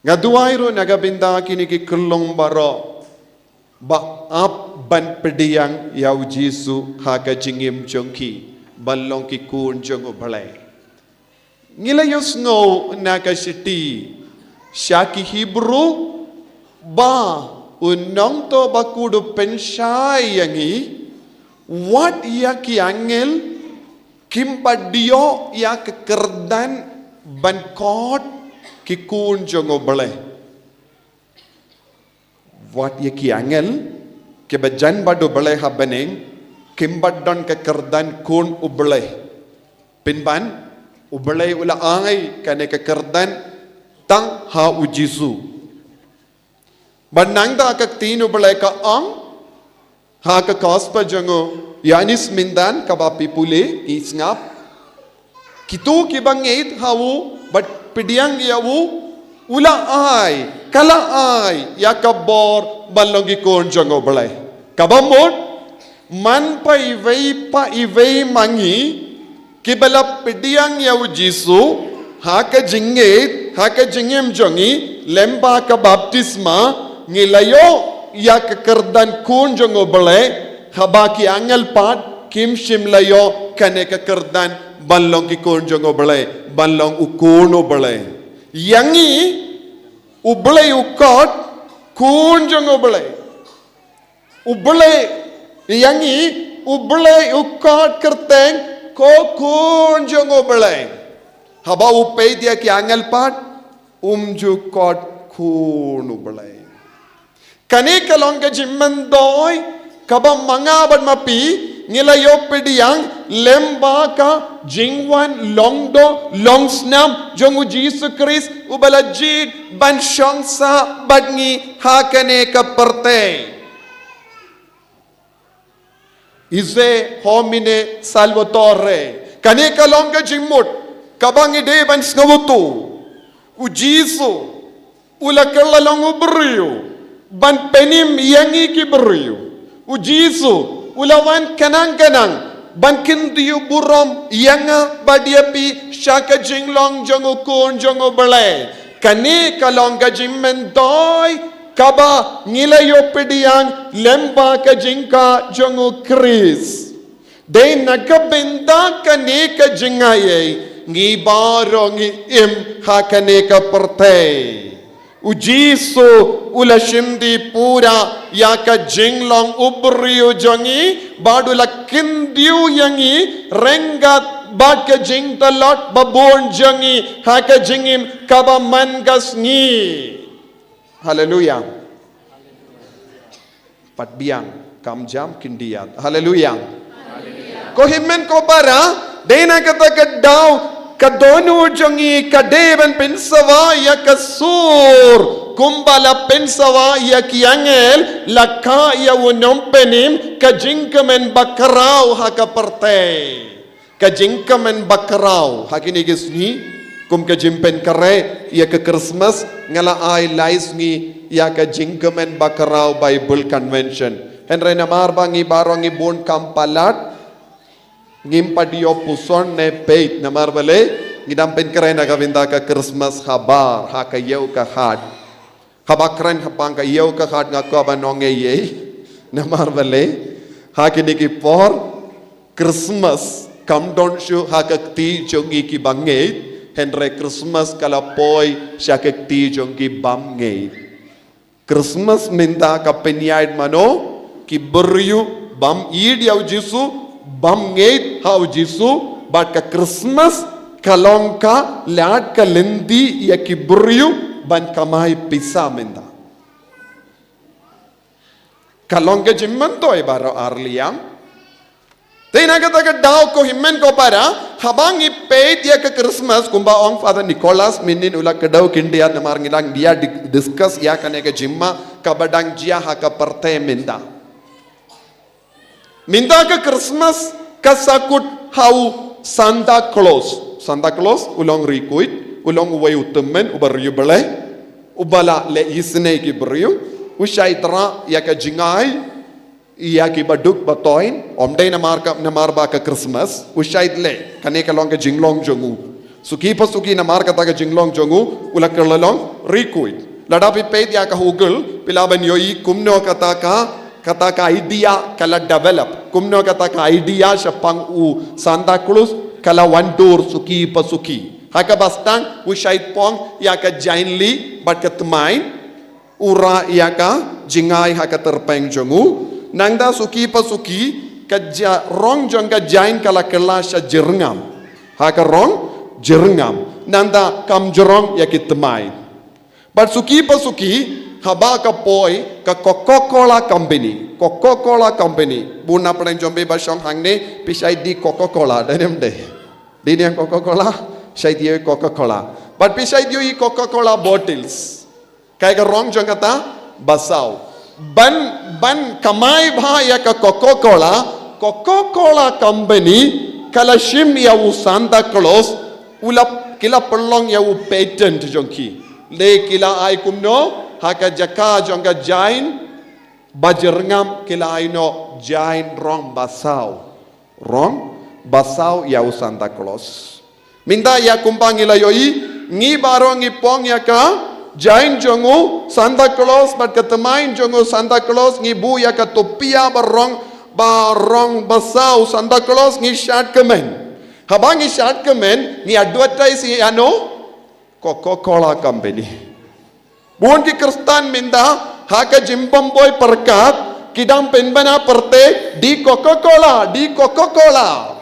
Nga duwai ruh na ka bynta kine ki khyllung baroh ba ap ban pdiang ïa u Jisu ha ka jingim jong ki ban long ki khun jong u Blei. Ngi la ïohsngew na ka shithi sha ki Hebru ba u nongthoh bakhuid u pynshai ïa ngi, wat ïa ki angel kim pat ïoh ïa ka kyrdan ban khot ki khun jong u Blei. Wat ïa ki angel kiba jan bad u Blei ha bneng, kim pat don ka kyrdan khun u Blei. Pynban, u Blei u la ai kane ka kyrdan tang ha u Jisu. Bad nangta ka ktien u Blei ka ong ha ka Gospel jong u Ïoannis mynta kaba phi pule, phi sngap. Kito kiba ngeit ha u bad pdiang ïa u, u la ai, ka la ai ïa ka bor ban long ki khun jong u Blei. Kaba mut, man pa iwei pa iwei ma ngi kiba la pdiang ïa u Jisu ha ka jingngeit, ha ka jingim jong ngi lyngba ka baptisma, ngi la ïoh ïa ka kyrdan khun jong u Blei, haba ki angel pat kim shym la ïoh kane ka kyrdan ban long ki khun jong U Blei, ban long u khun U Blei. Ïa ngi, U Blei u khot khun jong U Blei. U Blei, ïa ngi, U Blei u khot kyrteng ko khun jong U Blei. Haba u peit ïa ki angel pat, um ju khot khun U Blei. Kane ka long ka jingmyntoi kaba ma nga bad ma phi ngi la ïoh pdiang lyngba ka jingwan long doh long snam jong U Jisu Khrist uba la jied ban shong sah bad ngi ha kane ka pyrthei. Ise homine Salvatore. Kane ka long ka jingmut kaba ngi dei ban sngewthuh. U Jisu u la kylla long u briew ban pynim ïa ngi ki briew. U Jisu u la wan khnang khnang ban kyntiew burom ïa nga bad ïa phi sha ka jinglong jong u khun jong U Blei. Kane ka long ka jingmyntoi kaba ngi la ïoh pdiang lyngba ka jingkha jong U Khrist. Dei na ka bynta kane ka jingaiei ngi baroh ngi im ha kane ka pyrthei. U Jisu u la shim dih pura ïa ka jinglong u briew jong ngi bad u la kyntiew ïa ngi ryngkat bad ka jingtlot babun jong ngi ha ka jingim kaba man ka sngi. Haleluia. Pat biang, kam jam khyndiat. Haleluia. Ko hynmen ko para, dei na kata ka daw ka dohnud jong ngi ka dei ban pynsawa ïa ka sur kumba la pynsawa ïa ki angel, la kha ïa u nongpynim ka jingkmen bakhraw ha ka pyrthei. Ka jingkmen bakhraw ha kine ki sngi kum ka jingpynkhreh ïa ka Christmas, nga la ai lai sngi ïa ka jingkmen bakhraw Bible Convention. Hynrei namar ba ngi baroh ngi bun kam palat, ngim pat ïoh puson ne peit, namar balei? Ngi dang pynkhraw na ka bynta ka Christmas habar ha ka ïew ka hat. Haba kren hapdeng ka ïew ka hat nga kwah ban ong ei ei. Namar balei? Ha kine ki por Christmas kam don shuh ha ka kti jong ngi ki bangeit, hynrei Christmas ka la poi sha ka kti jong ki bym ngeit. Christmas mynta ka pynïaid mano? Ki briew bym ïeit ïa u Jisu, bym ngeit ha u Jisu, bad ka Christmas ka long ka lad ka lynti ïa ki briew ban kamai pisa mynta. Ka long ka jingmyntoi baroh arliang. Te na kata ka daw ko hynmen ko para, haba ngi peit ïa ka Christmas kumba ong Father Nicholas mynnin u la kdew khyndiat namar ngi dang ïa di-, discuss ïa kane ka jingma kaba dang jia ha ka pyrthei mynta. Mynta ka Christmas ka sakut ha u Santa Claus. Santa Claus u long rikuit, u long uwei u tymmen uba riewblei, uba la leh isynei ki briew, u shait rah ïa ka jingai ïa ki baduk batoin, ym dei namar ka, namar ba ka Christmas, u shait leh, kane ka long ka jinglong jong u. Suki pa suki namar kata ka jinglong jong u, u la kylla long rikuit. Lada phi peit ïa ka Google, phi lah ban ïohi kumno kata ka, kata ka idea ka la develop. Kumno kata ka idea shaphang u Santa Claus ka la wan dur suki pa suki. Ha kaba sdang u shait pong ïa ka jaiñli bad ka tmier. U rah ïa ka jingai ha ka tyrpeng jong u. Nangta suki pa suki ka ja-, rong jong ka jaiñ ka la kylla sha jyrngam. Ha ka rong jyrngam. Nangta kam jrong ïa ki tmier. Bad suki pa suki haba ka poi ka Coca-Cola Company. Coca-Cola Company. Bun na pdeng jong phi ba shong hangne phi shait die Coca-Cola, dei ne ym dei? Dei ne ïa Coca-Cola? Shait die Coca-Cola. Bad phi shait die Coca-Cola bottles. Kaei ka rong jong kata? Basaw. Ban, ban kamai bha ïa ka Coca-Cola, Coca-Cola Company ka la shim ïa u Santa Claus, u la, ki la pynlong ïa u patent jong ki. Te ki la ai kumno? Ha ka jaka jong ka jaiñ ba jyrngam ki la ai noh jaiñ rong basaw. Rong basaw ïa u Santa Claus. Mynta ïa kumba ngi la ïohi, ngi baroh ngi pong ïa ka jaiñ jong u Santa Claus bad ka tmier jong u Santa Claus, ngi buh ïa ka tupia ba rong Ba rong ba saw Santa Claus ngi shad kmen. Haba ngi shad kmen, ngi advertise ïa no? Coca-Cola company. Bun ki Khristan mynta, ha ka jingbam boi pyrkhat, ki dang pynbna pyrthei, di Coca-Cola, di Coca-Cola.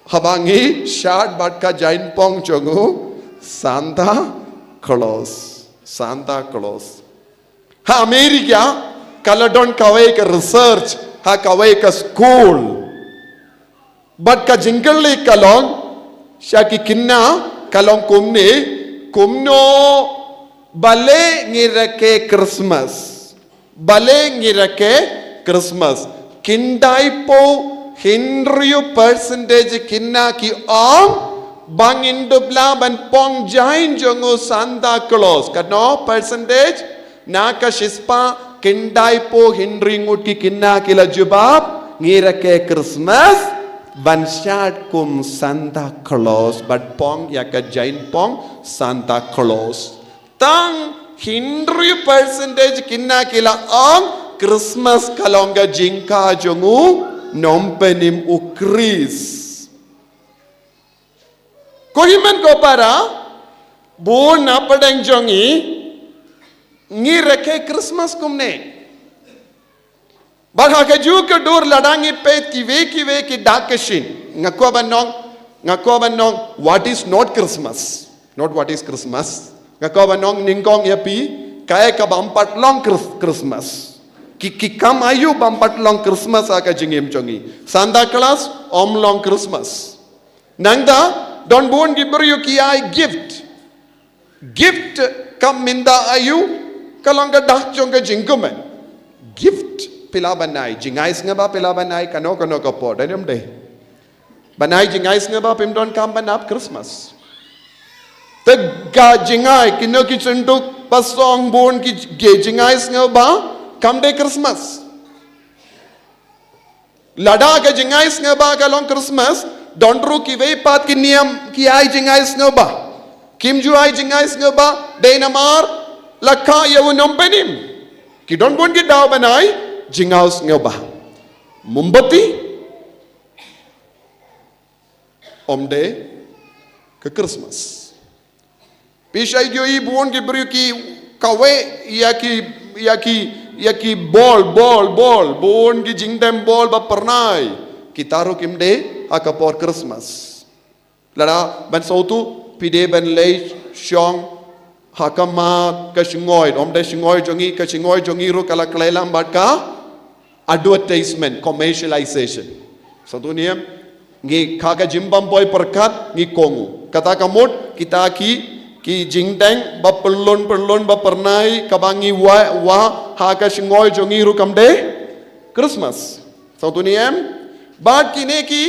Haba ngi shad bad ka jainpong jong u, Santa Claus. Santa Claus. Ha America, ka la don kawei ka research, ha kawei ka school. Bad ka jingkylli ka long, sha ki khynnah, ka long kumne, kumno balei ngi rakhe Christmas. Balei ngi rakhe Christmas. Khyndai phew hynriew percentage khynnah ki ong, ba ngin dup lah ban pynjah jong u Santa Claus. Katno percentage? Na ka shispah khyndai phew hynriew ngut ki khynnah ki la jubab, ngi rakhe Christmas ban shad kum Santa Claus, ban pyn ïa ka jainpong Santa Claus. Tang hynriew percentage khynnah ki la ong, Christmas ka long ka jingkha jong u nongpynim u Khrist. Ko hynmen ko para, bun na pdeng jong ngi, ngi rakhe Christmas kumne. Bad ha kajuh ka dur lada ngi peit kiwei kiwei ki dak ka shin. Nga kwah ban ong, nga kwah ban ong, what is not Christmas? Not what is Christmas. Nga kwah ban ong nyngkong ïa phi, kaei kaba ym pat long Chris-, Christmas. Ki, ki kam aïu ba ym pat long Christmas ha ka jingim jong ngi. Santa Claus, ym long Christmas. Nangta, don bun ki briew ki ai gift. Gift kam mynta aïu, ka long ka dak jong ka jingkmen. Gift phi lah ban ai, jingai sngewbha phi lah ban ai, kano kano ka por, dei ne ym dei. Ban ai jingai sngewbha phim donkam ban ap Christmas. Te ka jingai, kino ki synduk, basong bun ki, ki jingai sngewbha, kam dei Christmas. Lada ka jingai sngewbha ka long Christmas, don ruh kiwei pat ki niam ki ai jingai sngewbha. Kim ju ai jingai sngewbha, dei namar la kha ïa u nongpynim. Ki don bun ki daw ban ai jingai sngewbha. Mombati, ym dei ka Christmas. Phi sa ïohi bun ki briew ki kawei ïa ki, ïa ki, ïa ki bol, bol, bol, bun ki jingdem bol ba pyrnai. Kita ruh kim dei ha ka por Christmas. Lada ban sngewthuh, phi dei ban leit shong ha ka ma ka shngoi, ym dei shngoi jong ngi, ka shngoi jong ngi ruh ka la khlei lang bad ka advertisement, commercialization. Sngewthuh ne em, ngi kha ka jingbam boi pyrkhat, ngi kohnguh. Kata ka mut, kita ki, ki jingdeng, ba pynlong, pynlong, ba pyrnai, kaba ngi wah, wah, ha ka shngoi jong ngi ruh kam dei Christmas. Sngewthuh ne em, bad kine ki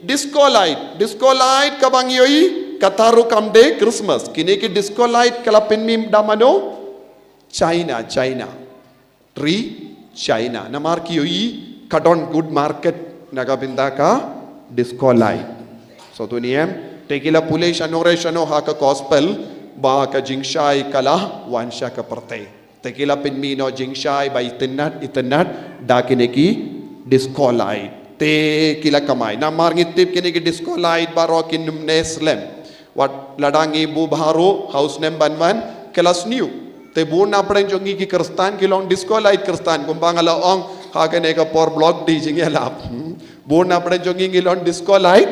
disco light, disco light kaba ngi ïohi, kata ruh kam dei Christmas. Kine ki disco light ka la pynmih da mano? China, China. Ri China. Namar ki ïohi ka don good market na ka bynta ka disco light. Sngewthuh ne em, te ki la pule shano re shano ha ka gospel, ba ka jingshai ka la wan sha ka pyrthei. Te ki la pynmih noh jingshai ba itynnad, itynnad, da kine ki disco light. Te ki la kamai. Namar ngi tip kine ki disco light baroh kin ym ne slem. Wat lada ngi buh bha ruh, ha u snem ban wan, ki la sniew. Te bun na pdeng jong ngi ki Khristan, ki long disco light Khristan, kumba nga la ong, ha kane ka por Block D jingïalap. Hmm. Bun na pdeng jong ngi ngi long disco light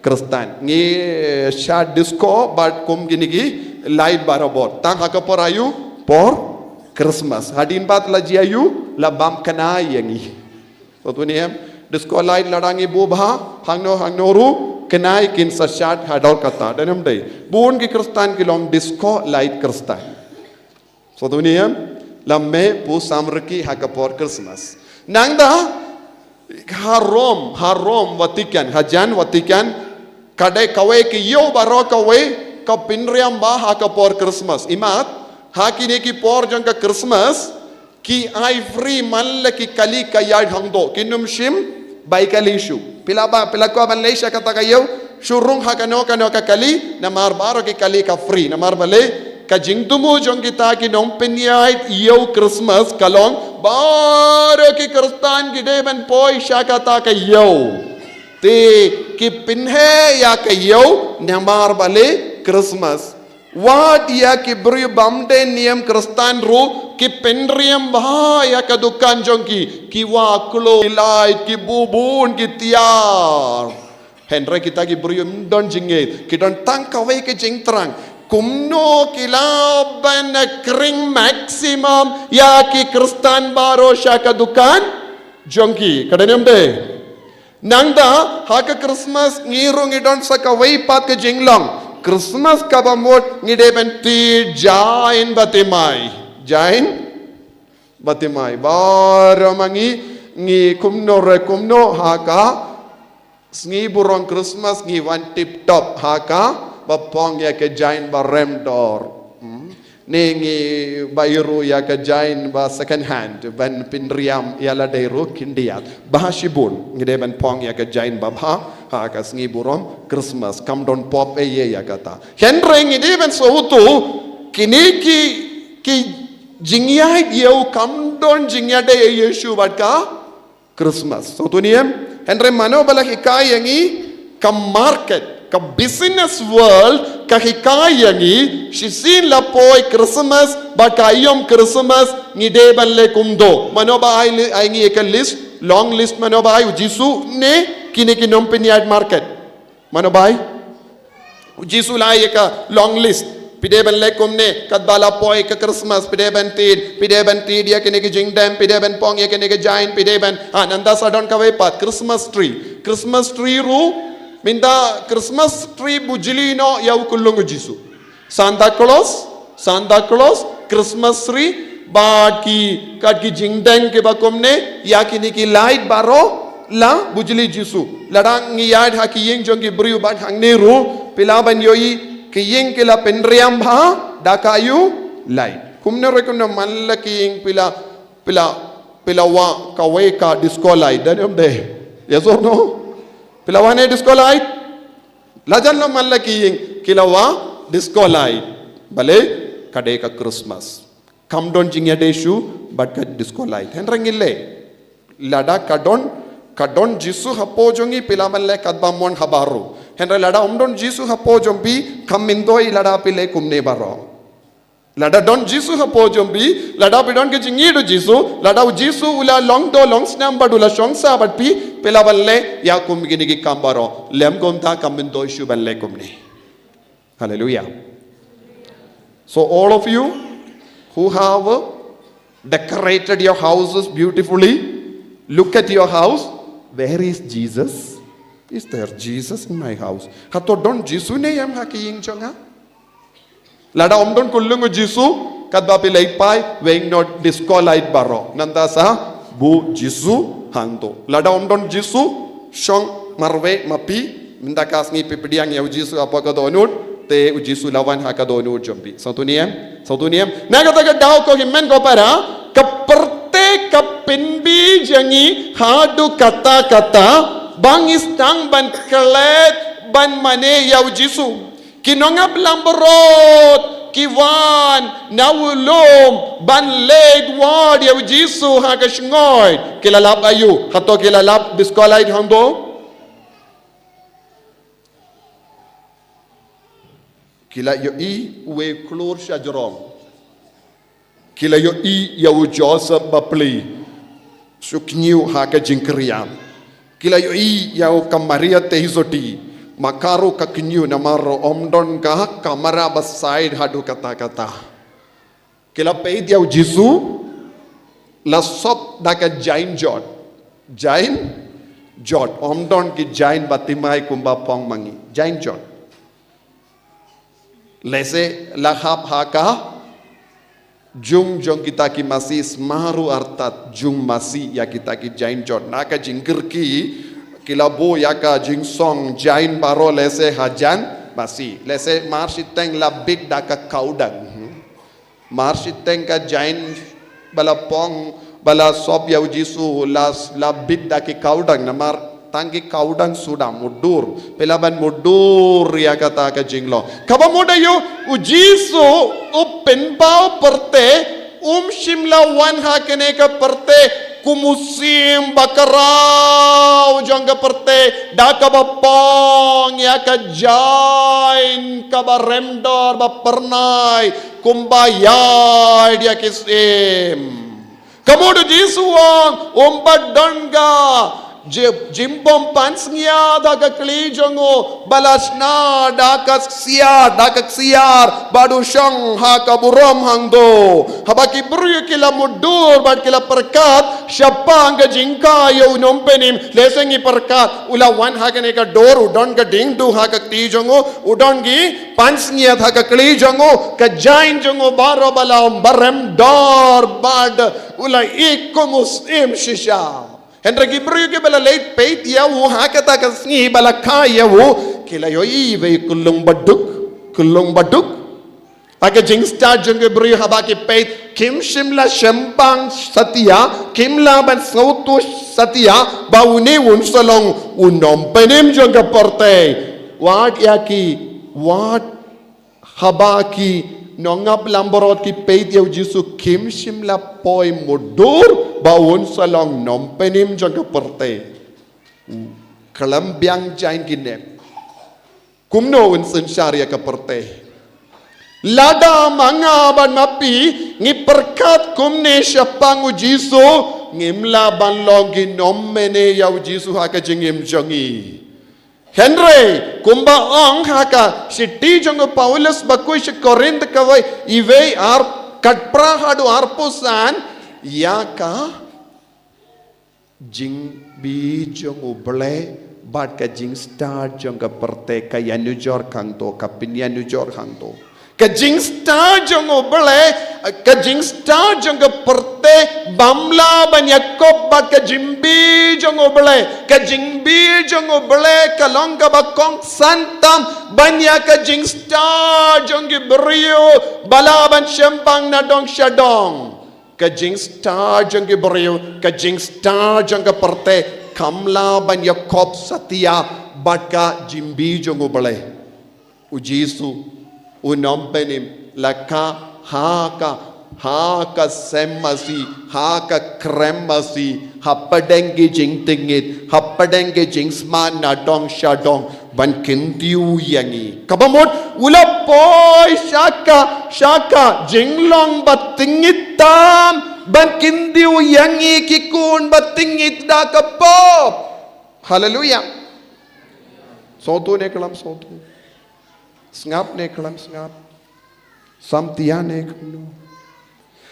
Khristan. Ngi, eh, shad disco, bad kum kine ki light barabor. Tang ha ka por aïu, por Christmas. Hadien pat la jia aïu, la bam khnai ïa ngi. Sngewthuh ne em, disco light lada ngi buh bha, hangno hangno ruh, khnai kin sa shad hador kata, dei ne ym dei. Bun ki Khristan ki long disco light Khristan. Sngewthuh ne em, la mih phew san reki ha ka por Christmas. Nangta, ha Rome, ha Rome Vatican, ha jan Vatican, ka dei kawei ka ïew baroh kawei, ka pynriam bha ha ka por Christmas. Imat, ha kine ki por jong ka Christmas, ki ai free man la ki kali ka ïaid hangto, kin ym shym bai kali shuh. Phi lah ba, phi lah kwah ban leit sha kata ka ïew, shu rung ha kano kano ka kali, namar baroh ki kali ka free, namar balei, ka jingthmu jong kita ki nongpynïaid ïew Christmas ka long, Baroh ki Khristan ki dei ban poi sha kata ka ïew. Te ki pynheh ïa ka ïew namar ba leh Christmas. Wat ïa ki briew bym dei niam Khristan ruh ki pynriam bha ïa ka dukan jong ki. Ki wah kloi, ki light, ki bubun, ki tiar. Hynrei kita ki briew ym don jingngeit, ki don tang kawei ka jingthrang. Kumno ki lah ban khring maximum ïa ki Khristan baroh sha ka dukan jong ki. Ka dei ne ym dei? Nangta ha ka Christmas ngi ruh ngi don sa kawei pat ka jinglong. Christmas kaba mut ngi dei ban thied jaiñ ba thymmai. Jaiñ ba thymmai. Baroh ma ngi, ngi kumno re kumno ha ka sngi burom Christmas ngi wan tip top ha kaba phong ïa ka jaiñ ba rem dor. Hmm. Ne ngi buy ruh ïa ka jaiñ ba second hand ban pynriam ïa lade ruh khyndiat. Bha shibun ngi dei ban phong ïa ka jaiñ ba bha ha ka sngi burom Christmas. Kam don pop ei ei ïa kata. Hynrei ngi dei ban sngewthuh kine ki, ki jingïaid ïew kam don jingïadei ei ei shuh bad ka Christmas. Sngewthuh ne em? Hynrei mano ba la hikai ïa ngi, ka market, ka business world ka hikai ïa ngi shisien la poi Christmas bad ka aïom Christmas ngi dei ban leh kumto. Mano ba ai li-, ai ngi ïa ka list, long list, mano ba ai? U Jisu ne kine ki nongpynïaid market? Mano ba ai? U Jisu la ai ïa ka long list. Phi dei ban leh kumne, katba la poi ka Christmas, phi dei ban thied, phi dei ban thied ïa kine ki jingdem, phi dei ban phong ïa kine ki jaiñ, phi dei ban, ha, nangta sa don kawei pat, Christmas tree. Christmas tree ruh, mynta Christmas tree bujli noh ïa u khyllung u Jisu. Santa Claus, Santa Claus, Christmas tree, bad ki, kat ki jingdeng kiba kumne, ïa kine ki light baroh la bujli Jisu. Lada ngi ïaid ha ki ïing jong ki briew bad hangne ruh, phi lah ban ïohi ki ïing ki la pynriam bha da ka aïu? Light. Kumno re kumno man la ki ïing phi la, phi la, phi la wah kawei ka disco light, dei ne ym dei? Yes or no? Phi la wah ne disco light? Lajan la man la ki ïing ki la wah disco light. Balei? Ka dei ka Christmas. Kam don jingïadei shuh bad ka disco light. Hynrei ngi leh. Lada ka don, ka don Jisu hapoh jong ngi, phi lah ban leh katba mon ha baroh. Hynrei lada ym don Jisu hapoh jong phi, kam myntoi lada phi leh kumne baroh. Lada don Jisu hapoh jong phi, lada phi don ka jingïeit u Jisu, lada u Jisu u la long doh long snam bad u la shong sah bad phi, phi lah ban leh ïa kum kine ki kam baroh. Lym kumta kam myntoi shuh ban leh kumne. Hallelujah. So all of you who have decorated your houses beautifully, look at your house. Where is Jesus? Is there Jesus in my house? Hato don Jisu ne em ha ki ïing jong nga? Lada ym don khyllung u Jisu, katba phi leit phai, weng noh disco light baroh. Nangta sa buh Jisu hangto. Lada ym don Jisu, shong marwei ma phi, mynta ka sngi phi pdiang ïa u Jisu hapoh ka dohnud, te u Jisu la wan ha ka dohnud jong phi. Sngewthuh ne em? Sngewthuh ne em? Na kata ka daw ko hynmen ko para, ka pyrthei ka pynbeit ïa ngi haduh katta katta, ba ngi sdang ban klet ban mane ïa u Jisu. Ki nongap langbrot ki wan na u lum ban leit wad ïa u Jisu ha ka shngoi. Ki la lap aïu? Hato ki la lap disco light hangto? Ki la ïohi uwei u khlur shajrong. Ki la ïohi ïa u Joseph ba plie, shu kñiew ha ka jingkyrïam. Ki la ïohi ïa u ka Maria Teisotti, ma ka ruh ka kñiew namar ym don ka kamra ba side haduh katta katta. Ki la peit ïa u Jisu, la sop da ka jaiñ jot. Jaiñ jot, ym don ki jaiñ ba thymmai kumba phong ma ngi. Jaiñ jot. Lehse la hap ha ka jung jong kita ki masi, sma ruh artat jung masi ïa kita ki jaiñ jot. Na ka jingkyrki ki la buh ïa ka jingsong jaiñ baroh lehse hajan masi. Lehse mar shiteng la bit da ka kawdang. Mar shiteng ka jaiñ ba la phong, ba la sop ïa u Jisu, la, la bit da ki kawdang, namar tang ki kawdang suda mutdur. Phi lah ban mutdur ïa kata ka jinglong. Kaba mut aïu, u Jisu u pynpaw pyrthei, Um shym la wan ha kane ka pyrthei kum u syiem ba khraw jong ka pyrthei, da kaba pang ïa ka jaiñ kaba remdor ba pyrnai, kumba ïaid ïa ki syiem. Ka mut u Jisu u ong, um pat don ka ji-, jingbym pansngiat ha ka kli jong u, ba la shna da ka ksiar, da ka ksiar, bad u shong ha ka burom hangto. Haba ki briew ki la mutdur, bad ki la pyrkhat shaphang ka jingkha ïa u nongpynim, lehse ngi pyrkhat, u la wan ha kane ka dur, u don ka diengduh ha ka kti jong u, u don ki pansngiat ha ka kli jong u, ka jaiñ jong u baroh ba la ym, ba remdor, bad u la ïeit kum u syiem shisha. Hynrei ki briew kiba la leit peit ïa u ha kata ka sngi ba la kha ïa u, ki la ïohi iwei i kyllung baduk, kyllung baduk. Ha ka jingstad jong ki briew haba ki peit, kim shym la shemphang satia, kim lah ban sngewthuh satia ba une un sa long u nongpynim jong ka pyrthei. Wat ïa ki, wat haba ki nongap langbrot ki peit ïa u Jisu, kim shym la poi mutdur ba un sa long nongpynim jong ka pyrthei. Khlem biang jaiñ ki nep. Kumno un synshar ïa ka pyrthei? Lada ma nga bad ma phi ngi pyrkhat kumne shaphang u Jisu, ngim lah ban long ki nongmane ïa u Jisu ha ka jingim jong ngi. Hynrei kumba ong ha ka shithi jong u Paulus bakhuid sha Korinth kawei, iwei ar, khatphra haduh arphew san, ïa ka jingbi jong U Blei bad ka jingstad jong ka pyrthei, ka ïanujor hangto, ka pynïanujor hangto. Ka jingstad jong U Blei, ka jingstad jong ka pyrthei bym lah ban ïakob bad ka jingbi jong U Blei. Ka jingbi jong U Blei ka long kaba kongsan tam ban ïa ka jingstad jong ki briew ba lah ban shemphang na dong sha dong. Ka jingstad jong ki briew, ka jingstad jong ka pyrthei kam lah ban ïakob satia bad ka jingbi jong U Blei. U Jisu, u nongpynim, la kha ha ka, ha ka sem masi, ha ka krem masi, hapdeng ki jingtngit, hapdeng ki jingsma na dong sha dong, ban kyntiew ïa ngi. Kaba mut, u la poi sha ka, sha ka jinglong ba tngit tam, ban kyntiew ïa ngi ki khun ba tngit da ka pop. Haleluia. Sngewthuh ne khlem sngewthuh? Sngap ne khlem sngap? Samtia ne kumno?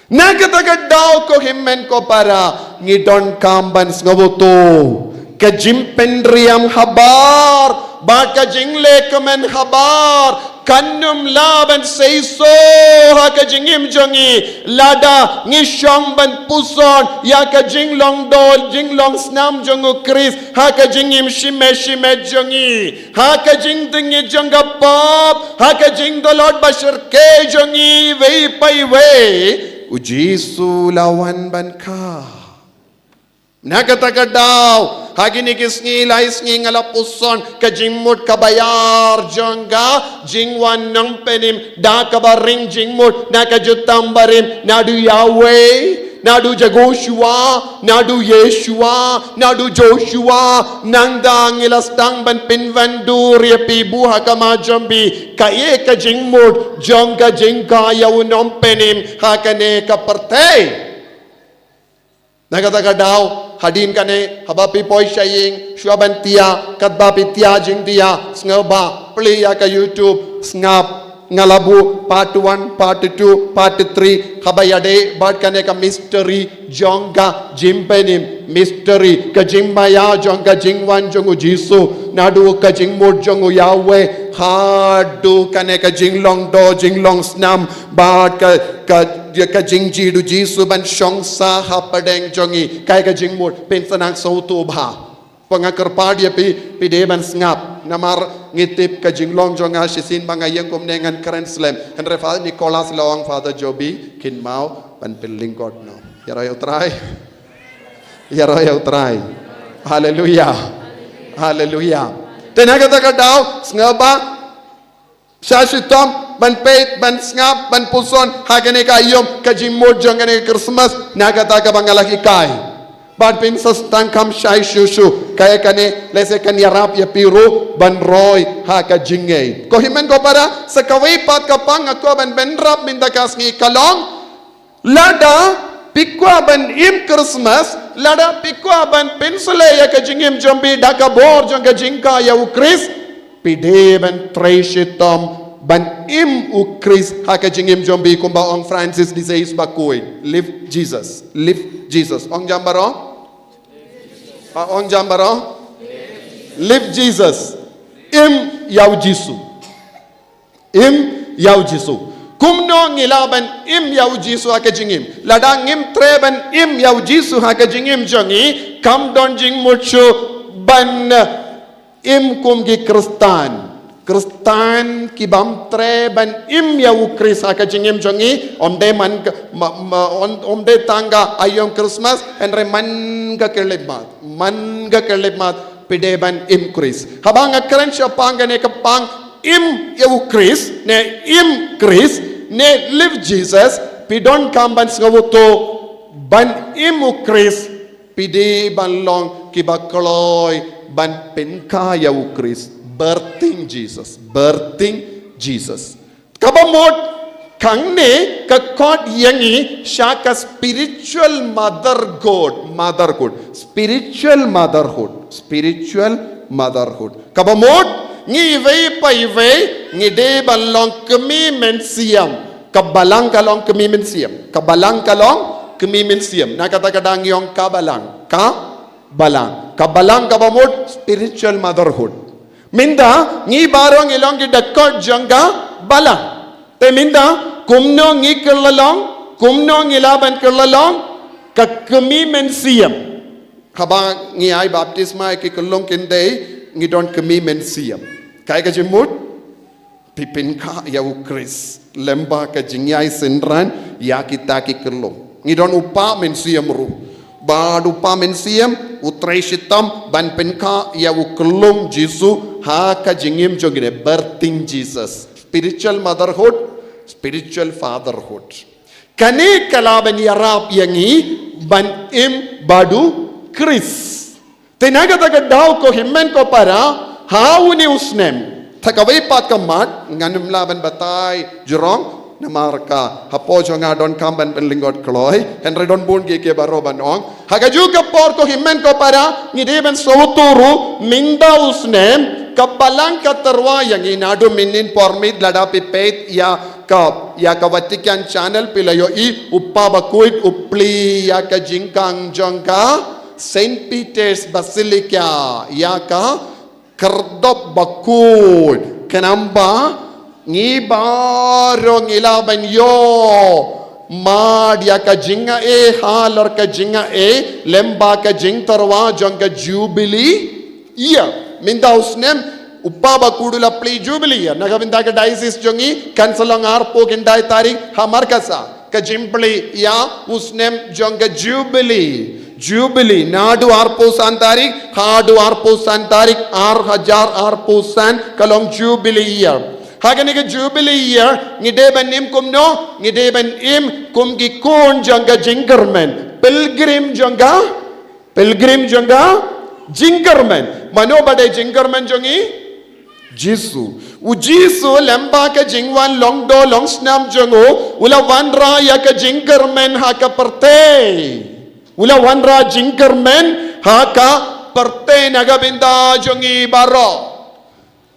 Na kata ka daw ko hynmen ko para, ngi donkam ban sngewthuh. Ka jingpynriam habar bad ka jinglehkmen habar kan ym lah ban seisoh ha ka jingim jong ngi lada ngi shong ban puson ïa ka jinglong doh, jinglong snam jong U Khrist ha ka jingim shimet shimet jong ngi. Ha ka jingtngit jong ka pop, ha ka jingdolot ba shyrkhei jong ngi iwei pa iwei, U Jisu la wan ban kha. Na kata ka daw, ha kine ki sngi lai sngi nga la puson ka jingmut kaba ïar jong ka jingwan nongpynim, da kaba ring jingmut na ka jutang barim, naduh Yahweh, naduh Jehoshua, naduh Yeshua, naduh Joshua, nangta ngi la sdang ban pynwandur ïa phi buh ha ka ma jong phi, kaei ka jingmut jong ka jingkha ïa u nongpynim ha kane ka pyrthei. Na kata ka daw, hadien kane, haba phi poi sha ïing, shuwa ban thiah, katba phi thiah jingthiah, sngewbha plie ïa ka YouTube, sngap, nga la buh part one, part two, part three, haba ïadei bad kane ka mystery jong ka jingpynim, mystery ka jingmaïa jong ka jingwan jong U Jisu, naduh ka jingmut jong U Yahweh haduh kane ka jinglong doh jinglong snam bad ka, ka, ka jingjied U Jisu ban shong sah hapdeng jong ngi. Kaei ka jingmut? Pynsanang sngewthuh bha. Pynban nga kyrpad ïa phi, phi dei ban sngap. Namar ngi tip ka jinglong jong nga shisien ba nga ïeng kumne ngan kren slem. Hynrei Father Nicholas la ong Father Joby, kynmaw ban pynlyngkot noh. Ïaroh ïa U Trai. Ïaroh ïa U Trai. Haleluia. Haleluia. Te na kata ka daw, sngewbha, sha shitom, Ban peit, ban sngap, ban puson ha kane ka aïom, ka jingmut jong kane ka Christmas, na kata kaba nga la hikai. Bad phin sa sdang kham shai shuh shuh, kaei kane, lehse kan ïarap ïa phi ruh ban roi ha ka jingngeit. Ko hynmen ko para, sa kawei pat ka pang nga kwah ban bynrap mynta ka sngi ka long, lada phi kwah ban im Christmas, lada phi kwah ban pynsleh ïa ka jingim jong phi da ka bor jong ka jingkha ïa u Khrist, phi dei ban trei shitom ban im u Khrist ha ka jingim jong phi, kumba ong Francis de Sales bakhuid. Live Jesus, live Jesus. Ong jam baroh. Ah, ong jam baroh. Live Jesus. Im ïa u Jisu. Im ïa u Jisu. Kumno ngi lah ban im ïa u Jisu ha ka jingim? Lada ngim treh ban im ïa u Jisu ha ka jingim jong ngi, kam don jingmut shuh ban, eh, im kum ki Khristan. Khristan ki bym treh ban im ïa u Khrist ha ka jingim jong ngi, ym dei man ka, ma, ma, ym, ym dei tang ka aïom Christmas, hynrei man ka khyllipmat. Man ka khyllipmat phi dei ban im Khrist. Haba nga kren shaphang kane ka pang im ïa u Khrist, ne im Khrist, ne live Jesus, phi donkam ban sngewthuh ban im u Khrist, phi dei ban long kiba kloi ban pynkha ïa u Khrist. Birthing Jesus, birthing Jesus. Kaba mut, hangne ka khot ïa ngi sha ka spiritual motherhood, motherhood, spiritual motherhood, spiritual motherhood. Kaba mut, ngi iwei pa iwei, ngi dei ban long kmie mynsiem. Ka Balang ka long kmie mynsiem. Ka Balang ka long kmie mynsiem. Na kata ka daw ngi ong ka Balang. Ka Balang. Ka Balang kaba mut spiritual motherhood. Mynta, ngi baroh ngi long ki dkhot jong ka Balang. Te mynta, kumno ngi kylla long, kumno ngi lah ban kylla long ka kmie mynsiem. Haba ngi ai baptisma ïa ki khyllung khyndai, ngi don kmie mynsiem. Kaei ka jingmut? Phi pynkha ïa u Khrist lyngba ka jingïai synran ïa kita ki khyllung. Ngi don u Kpa Mynsiem ruh. Bad u Kpa Mynsiem u trei shitom ban pynkha ïa u khyllung Jisu ha ka jingim jong ngi, ne, birthing Jesus. Spiritual motherhood, spiritual fatherhood. Kane ka lah ban ïarap ïa ngi ban im bad u Khrist. Te na kata ka daw, ko hynmen ko para, ha une u snem, ha kawei pat ka mat, ngam lah ban batai jrong, namar ka hapoh jong nga donkam ban pynlyngkot kloi, hynrei don bun kiei kiei baroh ban ong. Ha kajuh ka por, ko hynmen ko para, ngi dei ban sngewthuh ruh, mynta u snem ka Balang ka tyrwa ïa ngi, naduh mynnin por miet, lada phi peit ïa ka, ïa ka Vatican Channel, phi la ïohi u Kpa bakhuid u plie ïa ka jingkhang jong ka Saint Peter's Basilica, ïa ka khyrdop bakhuid. Khnang ba ngi baroh ngi lah ban ïoh mad ïa ka jingaiei halor ka jingaiei lyngba ka jingtyrwa jong ka Jubilee Year. Mynta u snem u Kpa bakhuid u la plie Jubilee Year. Na ka bynta ka diocese jong ngi kan sa long arphew khyndai tarik ha Markasa. Ka jingplie ïa u snem jong ka Jubilee. Jubilee, naduh arphew san tarik haduh arphew san tarik ar hajar arphew san, ka long Jubilee Year. Ha kane ka Jubilee Year, ngi dei ban im kumno, ngi dei ban im kum ki khun jong ka jingkyrmen. Pilgrim jong ka Pilgrim jong ka jingkyrmen. Mano ba dei jingkyrmen jong ngi? Jisu. U Jisu lyngba ka jingwan long doh long snam jong u, u la wanrah ïa ka jingkyrmen ha ka pyrthei. U la wanrah jingkyrmen ha ka pyrthei na ka bynta jong ngi baroh.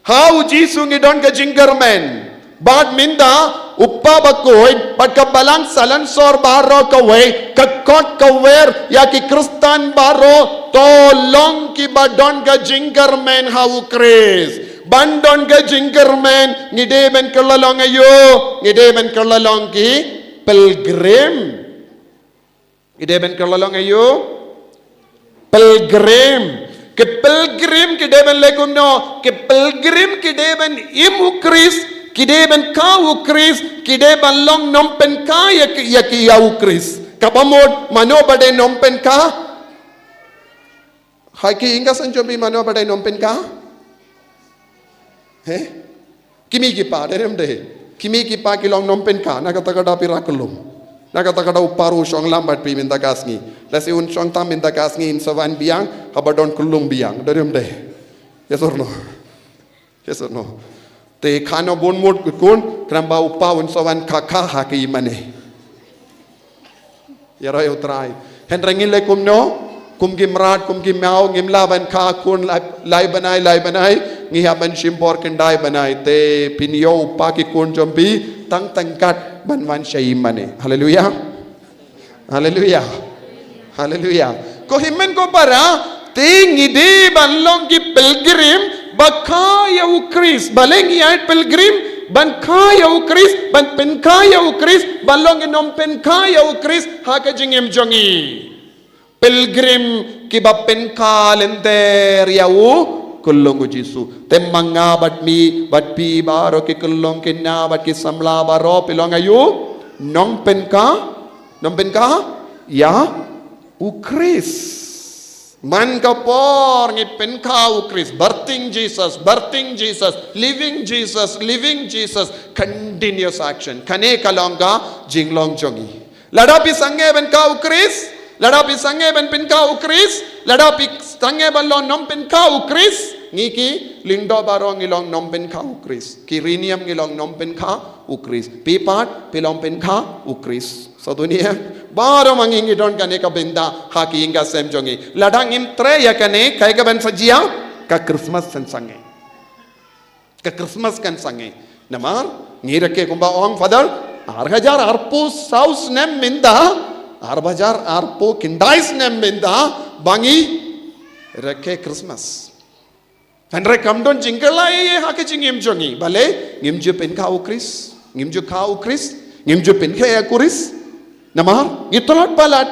Ha u Jisu ngi don ka jingkyrmen. Bad mynta u Kpa bakhuid bad ka Balang Salonsor baroh kawei, ka kot ka wer ïa ki Khristan baroh, to long kiba don ka jingkyrmen ha u Khrist. Ban don ka jingkyrmen ngi dei ban kylla long aïu? Ngi dei ban kylla long ki pilgrim. Ki dei ban kylla long aïu? Pilgrim. Ki pilgrim ki dei ban leh kumno? Ki pilgrim ki dei ban im u Khrist, ki dei ban kha u Khrist, ki dei ban long nongpynkha ïa ki, ïa ki, ïa u Khrist. Kaba mut, mano ba dei nongpynkha? Ha ki ïing ka Saint John, mano ba dei nongpynkha? He? Ki mei ki pa, dei ne ym dei? Ki mei ki pa ki long nongpynka, na kata ka daw phi ra kyllum. Na kata ka daw u para u shong lang bad phi mynta ka sngi. Lehse un shong tam mynta ka sngi, in sa wan biang, haba don kyllum biang. Don ne em dei? Yes or no? Yes or no? Te khano bun mut ki khun, khnang ba u pa un sa wan kha kha ha ki mane. Ïaroh ïa u Trai. Hynrei ngi leh kumno, kum ki mrad, kum ki maw, ngim lah ban kha khun lai, lai bnai, lai bnai, ngi hap ban shim por khyndai bnai. Te phin ïoh u pa ki khun jong phi, tang tang kat ban wan sha i mane. Haleluya. Haleluya. Haleluya. Ko hynmen ko para, te ngi dei ban long ki pilgrim, ba kha ïa u Khrist. Balei ngi ïa pilgrim, ban kha ïa u Khrist, ban pynkha ïa u Khrist, ban long ki nongpynkha ïa u Khrist, ha ka jingim jong ngi. Pilgrim kiba pynkha lynter ïa u, kyllung u Jisu. Te ma nga bad me, bad phi baroh ki kyllung ki khynnah, bad ki samla baroh, phi long aïu, nongpynkha, nongpynkha ïa u Khrist. Man ka por ngi pynkha u Khrist, birthing Jesus, birthing Jesus, living Jesus, living Jesus, continuous action. Kane ka long ka jinglong jong ngi. Lada phi sangeh ban kha u Khrist, lada phi sangeh ban pynkha u Khrist, lada phi sangeh ban long nongpynkha u Khrist, ngi ki lyngdoh baroh ngi long nongpynkha u Khrist. Ki riewniam ngi long nongpynkha u Khrist. Phi pat, phi long pynkha u Khrist. Sa dunia, baroh ma ngi ngi don kane ka bynta, ha ki ïing ka sem jong ngi. Lada ngim trei ïa kane, kaei kaban sa jia, ka Christmas kan sangeh. Ka Christmas kan sangeh. Namar, ngi rakhe kumba ong Father, ar hajar arphew saw snem mynta, ar hajar arphew khyndai snem mynta, ba ngi rakhe Christmas. Hynrei kam don jingkylla ei ei ha ka jingim jong ngi. Balei, ngim ju pynkha u Khrist. Ngim ju kha u Khrist. Ngim ju pynkha ïa u Khrist. Namar, ngi tlot palat.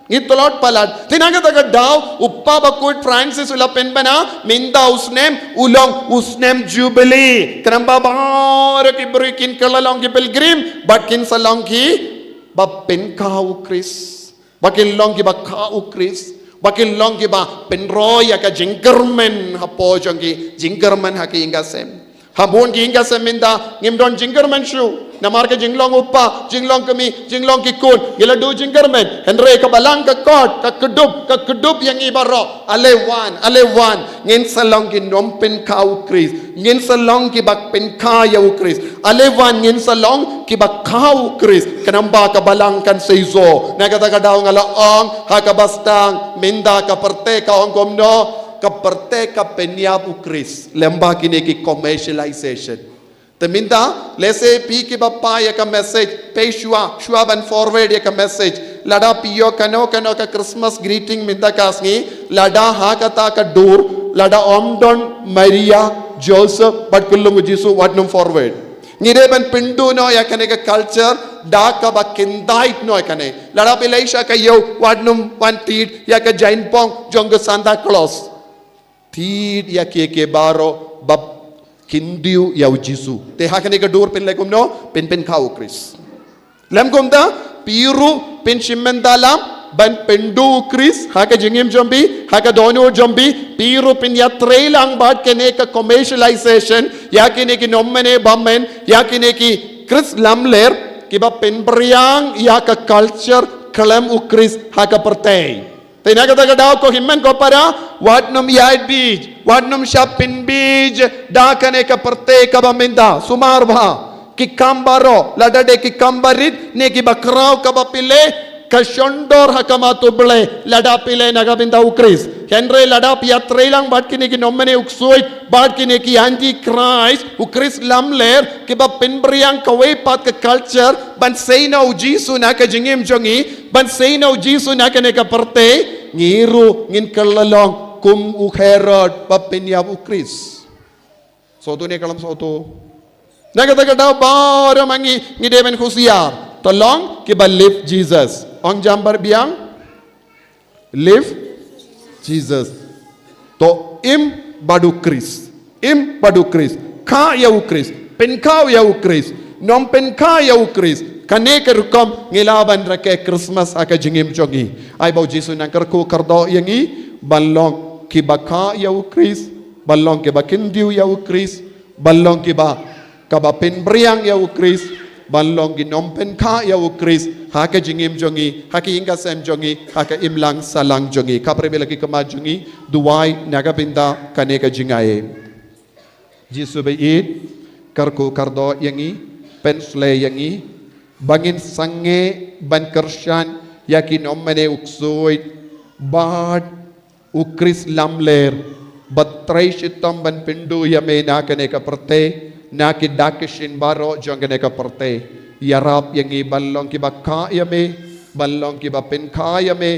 Ngi tlot palat. Te na kata ka daw, u Papa bakhuid Francis u la pynbna, mynta u snem, u long, u snem Jubilee. Khnang ba baroh ki briew kin kylla long ki pilgrim, bad kin sa long ki, ba pynkha u Khrist. Ba kin long kiba kha u Khrist. Ba kin long kiba pynroi ïa ka jingkyrmen hapoh jong ki, jingkyrmen ha ki ïing ka sem. Ha bun ki ïing ka sem mynta, ngim don jingkyrmen shuh. Namar ka jinglong u pa, jinglong kmie, jinglong ki khun, ngi la duh jingkyrmen. Hynrei ka balang ka khot, ka kdup, ka kdup ïa ngi baroh. Ale wan, ale wan. Ngin sa long ki nongpynkha u Khrist. Ngin sa long kiba pynkha ïa u Khrist. Ale wan ngin sa long kiba kha u Khrist. Khnang ba ka balang kan seisoh. Na kata ka daw nga la ong, ha kaba sdang, mynta ka pyrthei ka ong kumno, ka pyrthei ka pynïap u Khrist. Lem bad kine ki commercialization. Te mynta, lehse phi kiba phah ïa ka message, phi shuwa, shuwa ban forward ïa ka message. Lada phi ïoh kano kano ka Christmas greeting mynta ka sngi, lada ha kata ka dur, lada ym don Maria, Joseph, bad kyllung u Jisu, wat nym forward. Ngi dei ban pynduh noh ïa kane ka culture, da kaba khyndai noh ïa kane. Lada phi leit sha ka ïew, wat nym wan thied ïa ka jaiñpong jong ka Santa Claus. Thied ïa kiei kiei baroh ba khyndiat ïa u Jisu. Te ha kane ka dur phin leh kumno, phin pynkha u Khrist. Lem kumta, phi ruh phin shim bynta lem ban pynduh u Khrist ha ka jingim jong phi, ha ka dohnud jong phi, phi ruh phin ïatrei lang bad kane ka commercialization, ïa kine ki nongmane bymane, ïa kine ki Khrist lamler, kiba pynbiang ïa ka culture khlem u Khrist ha ka pyrthei. Te na kata ka daw ko hynmen ko para, wat nym ïaid bieit, wat nym shah pynbieit, da kane ka pyrthei kaba mynta, sumar bha, ki kam baroh, lada dei ki kam barit, ne kiba khraw kaba phi leh, ka shon dor ha khmat u Blei, lada phi leh na ka bynta u Khrist. Hynrei lada phi ïatrei lang bad kine ki nongmane u ksuid, bad kine ki anti Christ, u Khrist lamler, kiba pynbiang kawei pat ka culture, ban sei noh u Jisu na ka jingim jong ngi, ban sei noh u Jisu na kane ka pyrthei, ngi ruh ngin kylla long kum u Herod ba pynïap u Khrist. Sngewthuh ne khlem sngewthuh? Na kata ka daw baroh ma ngi ngi dei ban husiar. To long kiba live Jesus. Ong jam babiang. Live Jesus. To im bad u Khrist. Im bad u Khrist. Kha ïa u Khrist. Pynkha ïa u Khrist. Nongpynkha ïa u Khrist. Kane ka rukom ngi lah ban rakhe Christmas ha ka jingim jong ngi. Ai ba u Jisu un nang kyrkhu kyrdoh ïa ngi ban long kiba kha ïa u Khrist, ban long kiba khyndiat ïa u Khrist, ban long kiba kaba pynbriang ïa u Khrist, ban long ki nongpynkha ïa u Khrist ha ka jingim jong ngi, ha ka ïing ka sem jong ngi, ha ka imlang sahlang jong ngi. Khapra bad la ki khmat jong ngi, duwai na ka bynta kane ka jingai. Jisu ba ïeit, kyrkhu kyrdoh ïa ngi, pynshlei ïa ngi, ba ngin sangeh ban kyrshan ïa ki nongmane u ksuid bad u Khrist lamler, ba trei shitom ban pynduh ïa me na kane ka pyrthei, na ki dak ki shin baroh jong kane ka pyrthei. Ïarap ïa ngi ban long kiba kha ïa me, ban long kiba pynkha ïa me,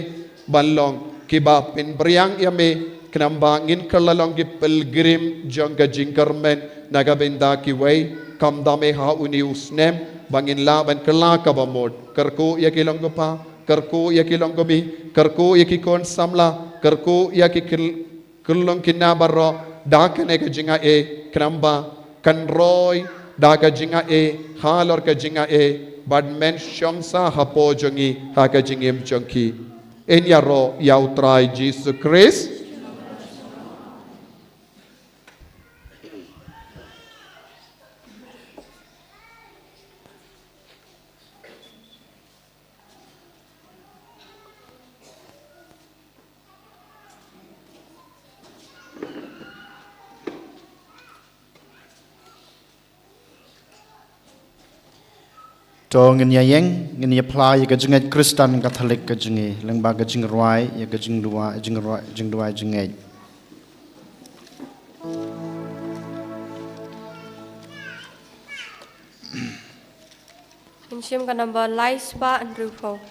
ban long kiba pynbriang ïa me, khnang ba ngin kylla long ki pilgrim jong ka jingkyrmen na ka bynta kiwei, khamtam eh ha une u snem, ba ngin lah ban kylla kaba mut. Kyrkhu ïa ki long kpa, kyrkhu ïa ki long kmie, kyrkhu ïa ki khun samla, kyrkhu ïa ki kyl-, khyllung khynnah baroh, da kane ka jingai, khnang ba kan roi da ka jingai, halor ka jingai, bad men shong sah hapoh jong ngi ha ka jingim jong ki. Yn ïaroh ïa u Trai Jisu Khrist. To ngin ïa ïeng, ngin ïa phla ïa ka jingngeit Khristan Katholik ka jong ngi, lyngba ka jingrwai, ïa ka jingduwai, jingrwai, jingduwai jingngeit. Ngin shim ka number lai spah hynriew phew.